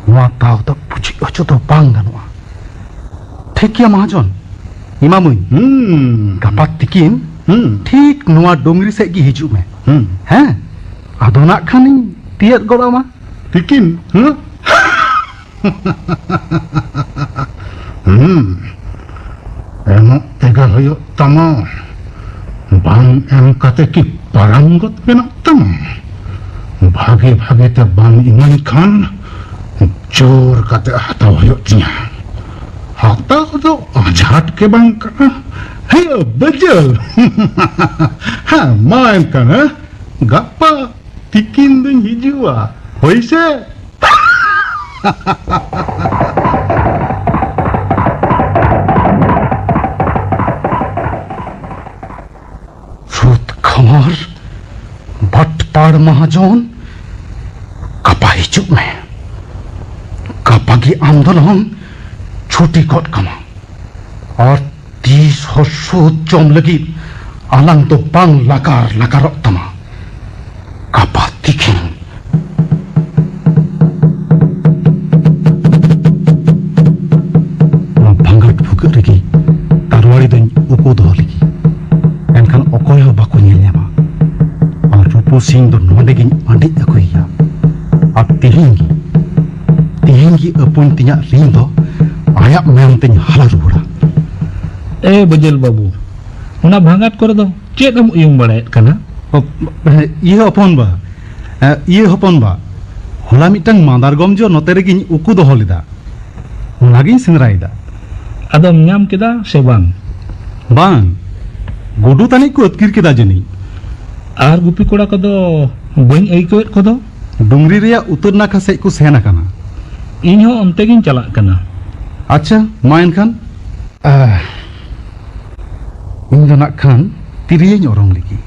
ᱱᱚᱣᱟ ᱫᱟᱣ ᱫᱚ ᱯᱩᱪᱤᱡ ᱦᱚᱪᱚ ᱫᱚ ᱵᱟᱝ ᱜᱟᱱᱚᱜᱼᱟ᱾ ᱴᱷᱤᱠ ᱜᱮᱭᱟ ᱢᱟᱦᱟᱡᱚᱱ, ᱮᱢᱟᱢᱟᱹᱧ᱾ ᱦᱩᱸ᱾ ᱜᱟᱯᱟ ᱛᱤᱠᱤᱱ ᱦᱩᱸ᱾ ᱴᱷᱤᱠ ᱱᱚᱣᱟ ᱰᱩᱝᱨᱤ ᱥᱮᱫ ᱜᱮ ᱦᱤᱡᱩᱜ ᱢᱮ᱾ ᱦᱩᱸ᱾ ᱦᱮᱸ? ᱟᱫᱚ ᱱᱟᱜ ᱠᱷᱟᱱᱤᱧ ᱛᱤᱭᱟᱹᱜ ᱜᱚᱫ ᱟᱢᱟ᱾ ᱛᱤᱠᱤᱱ? ᱦᱮᱸ? ᱦᱩᱸ᱾ ᱮᱢᱚᱜ ᱛᱮᱜᱮ ᱦᱩᱭᱩᱜ ᱛᱟᱢᱟ᱾ ᱵᱟᱝ ᱮᱢ ᱠᱟᱛᱮ ᱠᱤ ᱯᱟᱨᱟᱢ ᱜᱚᱫ ᱜᱟᱱᱚᱜ ᱛᱟᱢᱟ? ᱵᱷᱟᱜᱮ ᱵᱷᱟᱜᱮ ᱛᱮ ᱵᱟᱝ ᱤᱢᱟᱹᱧ ᱠᱷᱟᱱ ᱡᱳᱨ ᱠᱟᱛᱮ ᱦᱟᱛᱟᱣ ᱦᱩᱭᱩᱜ ᱛᱤᱧᱟ᱾ ᱦᱟᱛᱟᱣ ᱫᱚ ᱟᱡᱷᱟᱴ ᱜᱮ ᱵᱟᱝ ᱠᱟᱱᱟ᱾ ᱦᱮᱸ, ᱵᱟᱹᱡᱟᱹᱞ᱾ ᱦᱮᱸ, ᱢᱟ ᱮᱱᱠᱷᱟᱱ, ᱦᱮᱸ? ᱜᱟᱯᱟ ᱛᱤᱠᱤᱱ ᱫᱚᱧ ᱦᱤᱡᱩᱜᱼᱟ, ᱦᱳᱭ ᱥᱮ? ᱥᱩᱫ ᱠᱷᱟᱢᱟᱨ, ᱵᱟᱴᱯᱟᱲ ᱢᱟᱦᱟᱡᱚᱱ, ᱜᱟᱯᱟ ᱦᱤᱡᱩᱜ ᱢᱮ᱾ ᱜᱟᱯᱟ ᱜᱮ ᱟᱢ ᱫᱚᱞᱟᱝ ᱪᱷᱩᱴᱤ ᱜᱚᱫ ᱠᱟᱢᱟ᱾ ᱟᱨ ᱛᱤᱥ ᱦᱚᱸ ᱥᱩᱫ ᱡᱚᱢ ᱞᱟᱹᱜᱤᱫ ᱟᱞᱟᱝ ᱫᱚ ᱵᱟᱝ ᱞᱟᱜᱟᱨ ᱞᱟᱜᱟᱨᱚᱜ ᱛᱟᱢᱟ᱾ ᱜᱟᱯᱟ ᱛᱤᱠᱤᱱ᱾ ᱱᱚᱣᱟ ᱵᱷᱟᱸᱜᱟᱴ ᱵᱷᱩᱜᱟᱹᱜ ᱨᱮᱜᱮ ᱛᱟᱨᱣᱟᱲᱤ ᱫᱚᱧ ᱩᱠᱩ ᱫᱚᱦᱚ ᱞᱮᱜᱮ᱾ ᱮᱱᱠᱷᱟᱱ ᱚᱠᱚᱭ ᱦᱚᱸ ᱵᱟᱠᱚ ᱧᱮᱞ ᱧᱟᱢᱟ᱾ ᱟᱨ ᱨᱩᱯᱩ ᱥᱤᱝ ᱫᱚ ᱱᱚᱰᱮ ᱜᱤᱧ ᱟᱸᱰᱤᱡ ᱟᱹᱜᱩᱭᱮᱭᱟ᱾ ᱟᱨ ᱛᱮᱦᱮᱧ ᱜᱮ ᱟᱹᱯᱩᱧ ᱛᱤᱧᱟᱜ ᱨᱤᱱ ᱫᱚ ᱟᱭᱟᱜ ᱢᱟᱭᱟᱢ ᱛᱮᱧ ᱦᱟᱞᱟ ᱨᱩᱣᱟᱹᱲᱟ᱾ ᱮ ᱵᱟᱹᱡᱟᱹᱞ ᱵᱟᱹᱵᱩ, ᱚᱱᱟ ᱵᱷᱟᱸᱜᱟᱴ ᱠᱚᱨᱮ ᱫᱚ ᱪᱮᱫ ᱮᱢ ᱩᱭᱩᱝ ᱵᱟᱲᱟᱭᱮᱫ ᱠᱟᱱᱟ? ᱚ, ᱤᱭᱟᱹ ᱦᱚᱯᱚᱱ ᱵᱟ, ᱮ, ᱤᱭᱟᱹ ᱦᱚᱯᱚᱱ ᱵᱟ, ᱦᱚᱞᱟ ᱢᱤᱫᱴᱟᱝ ᱢᱟᱸᱫᱟᱨᱜᱚᱢ ᱡᱚ ᱱᱚᱛᱮ ᱨᱮᱜᱤᱧ ᱩᱠᱩ ᱫᱚᱦᱚ ᱞᱮᱫᱟ, ᱚᱱᱟᱜᱤᱧ ᱥᱮᱸᱫᱽᱨᱟᱭᱮᱫᱟ᱾ ᱟᱫᱚᱢ ᱧᱟᱢ ᱠᱮᱫᱟ ᱥᱮ ᱵᱟᱝ? ᱵᱟᱝ, ᱜᱩᱰᱩ ᱛᱟᱹᱱᱤᱡ ᱠᱚ ᱟᱹᱛᱠᱤᱨ ᱠᱮᱫᱟ ᱡᱟᱹᱱᱤᱡ᱾ ᱟᱨ ᱜᱩᱯᱤ ᱠᱚᱲᱟ ᱠᱚᱫᱚ ᱵᱟᱹᱧ ᱟᱹᱭᱠᱟᱹᱣᱮᱫ ᱠᱚᱫᱚ? ᱰᱩᱝᱨᱤ ᱨᱮᱭᱟᱜ ᱩᱛᱟᱹᱨ ᱱᱟᱠᱷᱟ ᱥᱮᱫ ᱠᱚ ᱥᱮᱱ ᱟᱠᱟᱱᱟ᱾ ᱤᱧ ᱦᱚᱸ ᱚᱱᱛᱮ ᱜᱤᱧ ᱪᱟᱞᱟᱜ ᱠᱟᱱᱟ᱾ ᱟᱪᱪᱷᱟ, ᱢᱟ ᱮᱱᱠᱷᱟᱱ᱾ ᱟᱦ, ᱤᱧ ᱫᱚ ᱱᱟᱜ ᱠᱷᱟᱱ ᱛᱤᱨᱭᱳᱧ ᱚᱨᱚᱝ ᱞᱮᱜᱮ᱾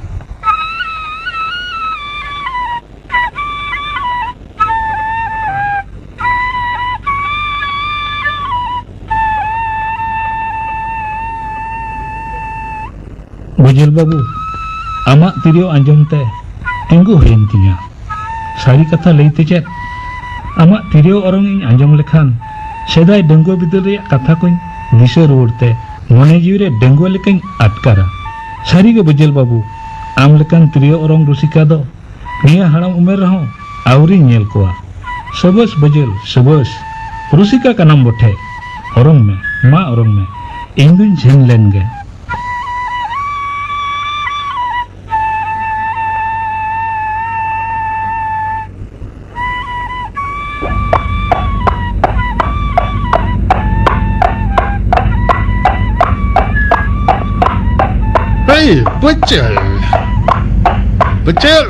ᱵᱩᱡᱷᱟᱹᱞ ᱵᱟᱹᱵᱩ, ᱟᱢᱟᱜ ᱛᱤᱨᱭᱳ ᱟᱸᱡᱚᱢ ᱛᱮ ᱛᱤᱸᱜᱩ ᱦᱩᱭᱮᱱ ᱛᱤᱧᱟ᱾ ᱥᱟᱹᱨᱤ ᱠᱟᱛᱷᱟ ᱞᱟᱹᱭᱛᱮ ᱪᱮᱫ, ᱟᱢᱟᱜ ᱛᱤᱨᱭᱳ ᱚᱨᱚᱝ ᱤᱧ ᱟᱸᱡᱚᱢ ᱞᱮᱠᱷᱟᱱ ᱥᱮᱫᱟᱭ ᱰᱟᱺᱜᱩᱣᱟᱹ ᱵᱤᱫᱟᱹᱞ ᱨᱮᱭᱟᱜ ᱠᱟᱛᱷᱟ ᱠᱚᱧ ᱫᱤᱥᱟᱹ ᱨᱩᱣᱟᱹᱲ ᱛᱮ ᱢᱚᱱᱮ ᱡᱤᱣᱤ ᱨᱮ ᱰᱟᱺᱜᱩᱣᱟᱹ ᱞᱮᱠᱟᱧ ᱟᱴᱠᱟᱨᱟ᱾ ᱥᱟᱹᱨᱤ ᱜᱮ ᱵᱩᱡᱷᱟᱹᱞ ᱵᱟᱹᱵᱩ, ᱟᱢ ᱞᱮᱠᱟᱱ ᱛᱤᱨᱭᱳ ᱚᱨᱚᱝ ᱨᱩᱥᱤᱠᱟ ᱫᱚ ᱱᱤᱭᱟᱹ ᱦᱟᱲᱟᱢ ᱩᱢᱮᱨ ᱨᱮᱦᱚᱸ ᱟᱹᱣᱨᱤᱧ ᱧᱮᱞ ᱠᱚᱣᱟ᱾ ᱥᱟᱹᱵᱟᱹᱥ ᱵᱟᱹᱡᱟᱹᱞ, ᱥᱟᱹᱵᱟᱹᱥ᱾ ᱨᱩᱥᱤᱠᱟ ᱠᱟᱱᱟᱢ ᱵᱚᱴᱷᱮ᱾ ᱚᱨᱚᱝ ᱢᱮ, ᱢᱟ ᱚᱨᱚᱝ ᱢᱮ᱾ ᱤᱧ ᱫᱩᱧ ᱡᱷᱟᱹᱧ ᱞᱮᱱ ᱜᱮ᱾ ᱮᱭ, ᱵᱟᱹᱡᱟᱹᱞ᱾ ᱵᱟᱹᱡᱟᱹᱞ᱾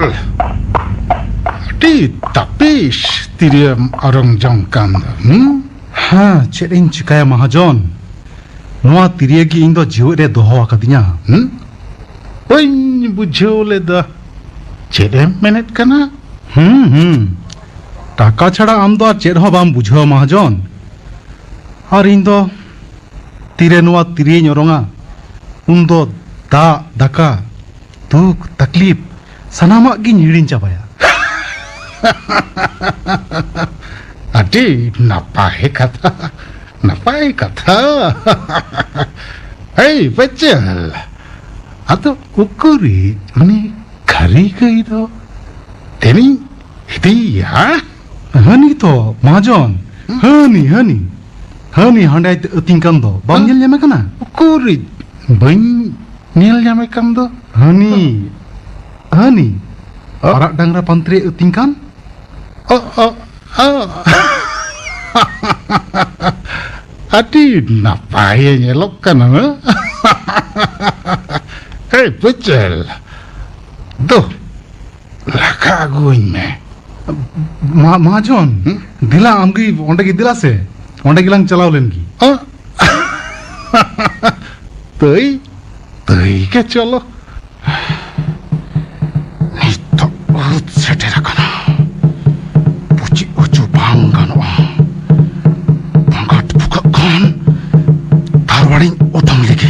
ᱟᱹᱰᱤ ᱛᱟᱹᱯᱤᱥ ᱛᱤᱨᱭᱳᱢ ᱚᱨᱚᱝ ᱡᱚᱝ ᱠᱟᱱ ᱫᱚ, ᱦᱩᱸ? ᱦᱮᱸ, ᱪᱮᱫ ᱤᱧ ᱪᱤᱠᱟᱹᱭᱟ ᱢᱟᱦᱟᱡᱚᱱ? ᱱᱚᱣᱟ ᱛᱤᱨᱭᱳ ᱜᱮ ᱤᱧ ᱫᱚ ᱡᱤᱣᱮᱫ ᱨᱮ ᱫᱚᱦᱚ ᱟᱠᱟᱫᱤᱧᱟ᱾ ᱦᱩᱸ? ᱵᱟᱹᱧ ᱵᱩᱡᱷᱟᱹᱣ ᱞᱮᱫᱟ᱾ ᱪᱮᱫ ᱮᱢ ᱢᱮᱱᱮᱫ ᱠᱟᱱᱟ? ᱦᱩᱸ, ᱦᱩᱸ᱾ ᱴᱟᱠᱟ ᱪᱷᱟᱲᱟ ᱟᱢ ᱫᱚ ᱟᱨ ᱪᱮᱫ ᱦᱚᱸ ᱵᱟᱢ ᱵᱩᱡᱷᱟᱹᱣᱟ ᱢᱟᱦᱟᱡᱚᱱ᱾ ᱟᱨ ᱤᱧ ᱫᱚ ᱛᱤᱨᱮ ᱱᱚᱣᱟ ᱛᱤᱨᱭᱳᱧ ᱚᱨᱚᱝᱟ, ᱩᱱ ᱫᱚ ᱫᱟᱜ, ᱫᱟᱠᱟ, ᱫᱩᱠ, ᱛᱟᱠᱞᱤᱯ ᱥᱟᱱᱟᱢᱟᱜ ᱜᱤᱧ ᱦᱤᱲᱤᱧ ᱪᱟᱵᱟᱭᱟ᱾ ᱟᱹᱰᱤ ᱱᱟᱯᱟᱭ ᱠᱟᱛᱷᱟ, ᱱᱟᱯᱟᱭ ᱠᱟᱛᱷᱟ᱾ ᱮᱭ ᱵᱟᱹᱪᱟᱞ, ᱟᱫᱚ ᱩᱠᱩᱨᱤᱡ ᱩᱱᱤ ᱠᱷᱟᱹᱨᱤ ᱜᱟᱹᱭ ᱫᱚ? ᱛᱮᱱᱤᱧ ᱤᱫᱤᱭᱮᱭᱟ᱾ ᱦᱟᱹᱱᱤ ᱛᱚ, ᱢᱟᱦᱟᱡᱚᱱ᱾ ᱦᱟᱹᱱᱤ, ᱦᱟᱹᱱᱤ, ᱦᱟᱹᱱᱤ ᱦᱟᱸᱰᱮ ᱟᱹᱛᱤᱧ ᱠᱟᱱ ᱫᱚ ᱵᱟᱢ ᱦᱮᱸ? ᱧᱮᱞ ᱧᱟᱢᱮ ᱠᱟᱱᱟ? ᱩᱠᱩᱨᱤᱡ, ᱵᱟᱹᱧ ᱧᱮᱞ ᱧᱟᱢᱮ ᱠᱟᱱ ᱫᱚ᱾ ᱦᱟᱹᱱᱤ, ᱦᱟᱹᱱᱤ, ᱚ? ᱟᱨᱟᱜ ᱰᱟᱝᱨᱟ ᱯᱟᱱᱛᱮ ᱨᱮ ᱟᱹᱛᱤᱧ ᱠᱟᱱ? ᱚ, ᱚ, ᱚ᱾ ᱟᱹᱰᱤ ᱱᱟᱯᱟᱭᱮ ᱧᱮᱞᱚᱜ ᱠᱟᱱᱟ, ᱦᱮᱸ? ᱮᱭ, ᱯᱩᱪᱮᱞ, ᱫᱩ, ᱞᱟᱜᱟ ᱟᱹᱜᱩᱣᱟᱹᱧ ᱢᱮ᱾ ᱢᱟ-, ᱢᱟᱦᱟᱡᱚᱱ, ᱦᱩᱸ? ᱫᱮᱞᱟ ᱟᱢᱜᱮ ᱚᱸᱰᱮ ᱜᱮ ᱫᱮᱞᱟ ᱥᱮ, ᱚᱸᱰᱮ ᱜᱮᱞᱟᱝ ᱪᱟᱞᱟᱣ ᱞᱮᱱ ᱜᱮ᱾ ᱚ? ᱛᱟᱹᱭ, ᱛᱟᱹᱭ ᱜᱮ ᱪᱚᱞᱚ᱾ ᱱᱤᱛᱚᱜ ᱩᱫ ᱥᱮᱴᱮᱨ ᱟᱠᱟᱱᱟ᱾ ᱯᱩᱪᱤ ᱚᱪᱚ ᱵᱟᱝ ᱜᱟᱱᱚᱜᱼᱟ᱾ ᱵᱷᱚᱸᱜᱟᱴ ᱯᱷᱩᱠᱟᱹᱜ ᱠᱷᱚᱱ ᱛᱟᱨᱣᱟᱲᱤᱧ ᱚᱴᱟᱝ ᱞᱮᱜᱮ᱾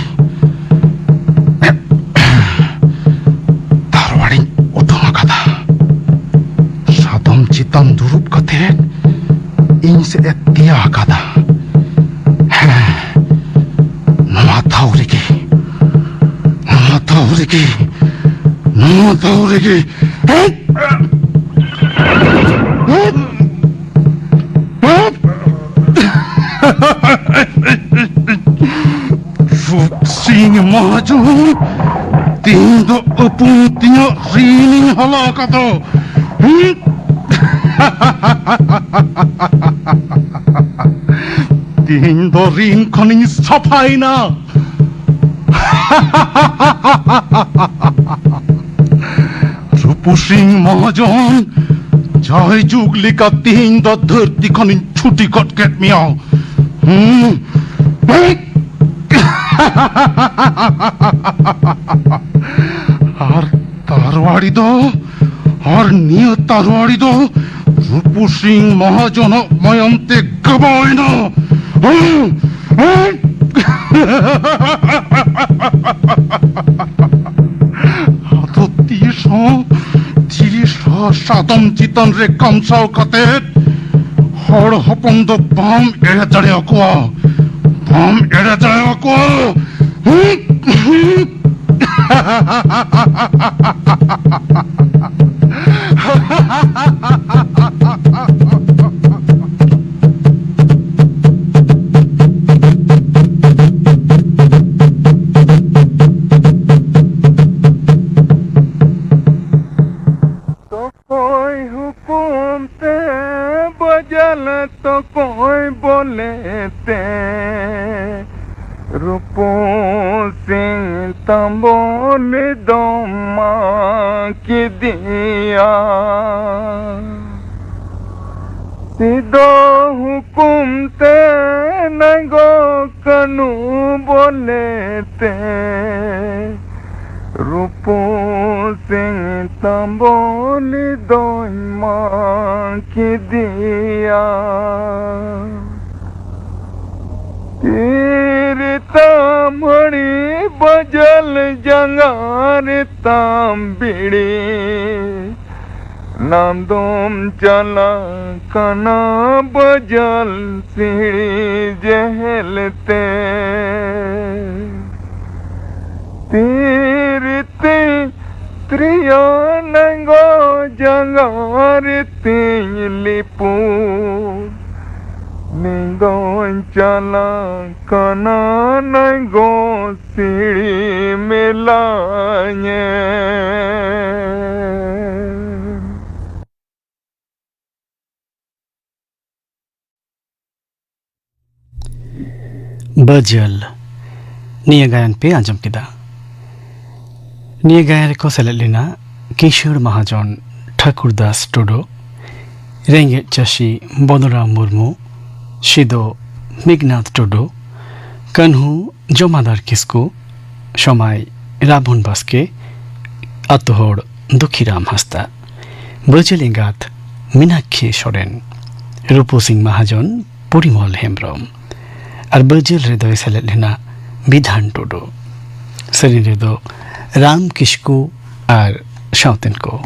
ᱛᱟᱨᱣᱟᱲᱤᱧ ᱚᱴᱟᱝ ᱟᱠᱟᱫᱟ᱾ ᱥᱟᱫᱚᱢ ᱪᱮᱛᱟᱱ ᱫᱩᱲᱩᱵ ᱠᱟᱛᱮ ᱤᱧ ᱥᱮᱫ ᱮ ᱛᱮᱭᱟ ᱟᱠᱟᱫᱟ᱾ ᱦᱮᱸ, ᱱᱚᱣᱟ ᱫᱷᱟᱣ ᱨᱮᱜᱮ, ᱱᱚᱣᱟ ᱫᱷᱟᱣ ᱨᱮᱜᱮ, ᱱᱚᱣᱟ ᱫᱷᱟᱣ ᱨᱮᱜᱮ᱾ ᱦᱮᱸ? ᱦᱮᱸ? ᱦᱮᱸ? ᱨᱩᱯ ᱥᱤᱝ ᱢᱟᱦᱟᱡᱚᱱ, ᱛᱤᱦᱤᱧ ᱫᱚ ᱟᱹᱯᱩᱱ ᱛᱤᱧᱟᱹᱜ ᱨᱤᱱᱤᱧ ᱦᱟᱞᱟ ᱟᱠᱟᱫᱟ᱾ ᱦᱩᱸ? ᱛᱤᱦᱤᱧ ᱫᱚ ᱨᱤᱱ ᱠᱷᱚᱱᱤᱧ ᱥᱟᱯᱷᱟᱭᱮᱱᱟ᱾ ᱨᱩᱯᱩ ᱥᱤᱝ ᱢᱚᱦᱟᱡᱚᱱ, ᱡᱟᱭ ᱡᱩᱜᱽ ᱞᱮᱠᱟ ᱛᱤᱦᱤᱧ ᱫᱚ ᱫᱷᱟᱹᱨᱛᱤ ᱠᱷᱚᱱᱤᱧ ᱪᱷᱩᱴᱤ ᱜᱚᱫ ᱠᱮᱫ ᱢᱮᱭᱟ᱾ ᱦᱩᱸ? ᱟᱨ ᱛᱟᱨᱣᱟᱲᱤ ᱫᱚ, ᱟᱨ ᱱᱤᱭᱟᱹ ᱛᱟᱨᱣᱟᱲᱤ ᱫᱚ ᱨᱩᱯᱩ ᱥᱤᱝ ᱢᱚᱦᱟᱡᱚᱱᱟᱜ ᱢᱟᱭᱟᱢ ᱛᱮ ᱜᱟᱵᱟᱣ ᱮᱱᱟ᱾ ᱟᱫᱚ ᱛᱤᱥ ᱦᱚᱸ, ᱛᱤᱥ ᱦᱚᱸ ᱥᱟᱫᱚᱢ ᱪᱮᱛᱟᱱ ᱨᱮ ᱠᱟᱢᱥᱟᱣ ᱠᱟᱛᱮ ᱦᱚᱲ ᱦᱚᱯᱚᱱ ᱫᱚ ᱵᱟᱢ ᱮᱲᱮ ᱫᱟᱲᱮᱭᱟᱠᱚᱣᱟ, ᱵᱟᱢ ᱮᱲᱮ ᱫᱟᱲᱮᱭᱟᱠᱚᱣᱟ᱾ ᱵᱚᱞᱮ ᱛᱮ ᱨᱩᱯᱩ ᱥᱤᱝ ᱛᱟᱢᱵᱚᱞ ᱫᱚᱢ ᱢᱟᱜ ᱠᱮᱫᱮᱭᱟ᱾ ᱥᱤᱫᱚ ᱦᱩᱠᱩᱢ ᱛᱮ ᱱᱟᱭᱜᱚ ᱠᱟᱹᱱᱩ ᱵᱚᱞᱮ ᱛᱮ ᱨᱩᱯᱩ ᱥᱤᱝ ᱛᱟᱢᱵᱚᱞ ᱫᱚᱧ ᱢᱟᱜ ᱠᱮᱫᱮᱭᱟ᱾ ᱛᱤᱨᱮ ᱛᱟᱢ ᱦᱟᱹᱲᱤ ᱵᱟᱡᱟᱞ ᱡᱟᱸᱜᱟ ᱨᱮ ᱛᱟᱢ ᱵᱤᱲᱤ, ᱱᱟᱢ ᱫᱚᱢ ᱪᱟᱞᱟᱜ ᱠᱟᱱᱟ ᱵᱟᱡᱟᱞ ᱥᱤᱲᱤ ᱡᱮᱦᱮᱞ ᱛᱮ᱾ ᱛᱤᱨᱤ ᱛᱤ ᱛᱨᱤᱭᱟ ᱱᱟᱝᱜᱚ ᱡᱟᱸᱜᱟ ᱨᱮ ᱛᱤᱧ ᱞᱤᱯᱩ, ᱱᱤᱫᱚᱧ ᱪᱟᱞᱟᱜ ᱠᱟᱱᱟ ᱱᱟᱝᱜᱚ ᱥᱤᱲᱤ ᱢᱮᱞᱟ ᱧᱮᱞ᱾ ᱵᱟᱹᱡᱟᱹᱞ᱾ ᱱᱤᱭᱟᱹ ᱜᱟᱭᱟᱱ ᱯᱮ ᱟᱸᱡᱚᱢ ᱠᱮᱫᱟ᱾ ᱱᱤᱭᱟᱹ ᱜᱟᱭᱟᱱ ᱨᱮᱠᱚ ᱥᱮᱞᱮᱫ ᱞᱮᱱᱟ ᱠᱤᱥᱟᱹᱬ ᱢᱟᱦᱟᱡᱚᱱ ᱴᱷᱟᱹᱠᱩᱨ ᱫᱟᱥ ᱴᱩᱰᱩ, ᱨᱮᱸᱜᱮᱡ ᱪᱟᱹᱥᱤ ᱵᱚᱞᱚᱨᱟᱢ ᱢᱩᱨᱢᱩ, ᱥᱤᱫᱚ ᱢᱮᱜᱷᱱᱟᱛᱷ ᱴᱩᱰᱩ, ᱠᱟᱹᱱᱦᱩ ᱡᱚᱢᱟᱫᱟᱨ ᱠᱤᱥᱠᱩ, ᱥᱚᱢᱟᱭ ᱨᱟᱵᱚᱱ ᱵᱟᱥᱠᱮ, ᱟᱛᱳ ᱦᱚᱲ ᱫᱩᱠᱷᱤᱨᱟᱢ ᱦᱟᱸᱥᱫᱟ, ᱵᱟᱹᱡᱟᱹᱞ ᱮᱸᱜᱟᱛ ᱢᱤᱱᱟᱠᱠᱷᱤ ᱥᱚᱨᱮᱱ, ᱨᱩᱯᱩ ᱥᱤᱝ ᱢᱟᱦᱟᱡᱚᱱ, ᱯᱚᱨᱤᱢᱚᱞ ᱦᱮᱢᱵᱨᱚᱢ᱾ ᱟᱨ ᱵᱟᱹᱡᱟᱹᱞ ᱨᱮᱫᱚᱭ ᱥᱮᱞᱮᱫ ᱞᱮᱱᱟ ᱵᱤᱫᱷᱟᱱ ᱴᱩᱰᱩ, ᱥᱮᱨᱮᱧ ᱨᱮᱫᱚ ᱨᱟᱢ ᱠᱤᱥᱠᱩ ᱟᱨ ᱥᱟᱶᱛᱮᱱ ᱠᱚ,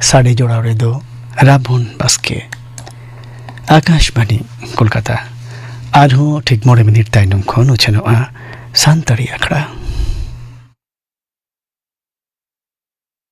ᱥᱟᱰᱮ ᱡᱚᱲᱟᱣ ᱨᱮᱫᱚ ᱨᱟᱵᱚᱱ ᱵᱟᱥᱠᱮ᱾ ᱟᱠᱟᱥᱵᱟᱬᱤ ᱠᱳᱞᱠᱟᱛᱟ᱾ ᱟᱨᱦᱚᱸ ᱴᱷᱤᱠ ᱢᱚᱬᱮ ᱢᱤᱱᱤᱴ ᱛᱟᱭᱱᱚᱢ ᱠᱷᱚᱱ ᱩᱪᱷᱟᱹᱱᱚᱜᱼᱟ ᱥᱟᱱᱛᱟᱲᱤ ᱟᱠᱷᱲᱟ᱾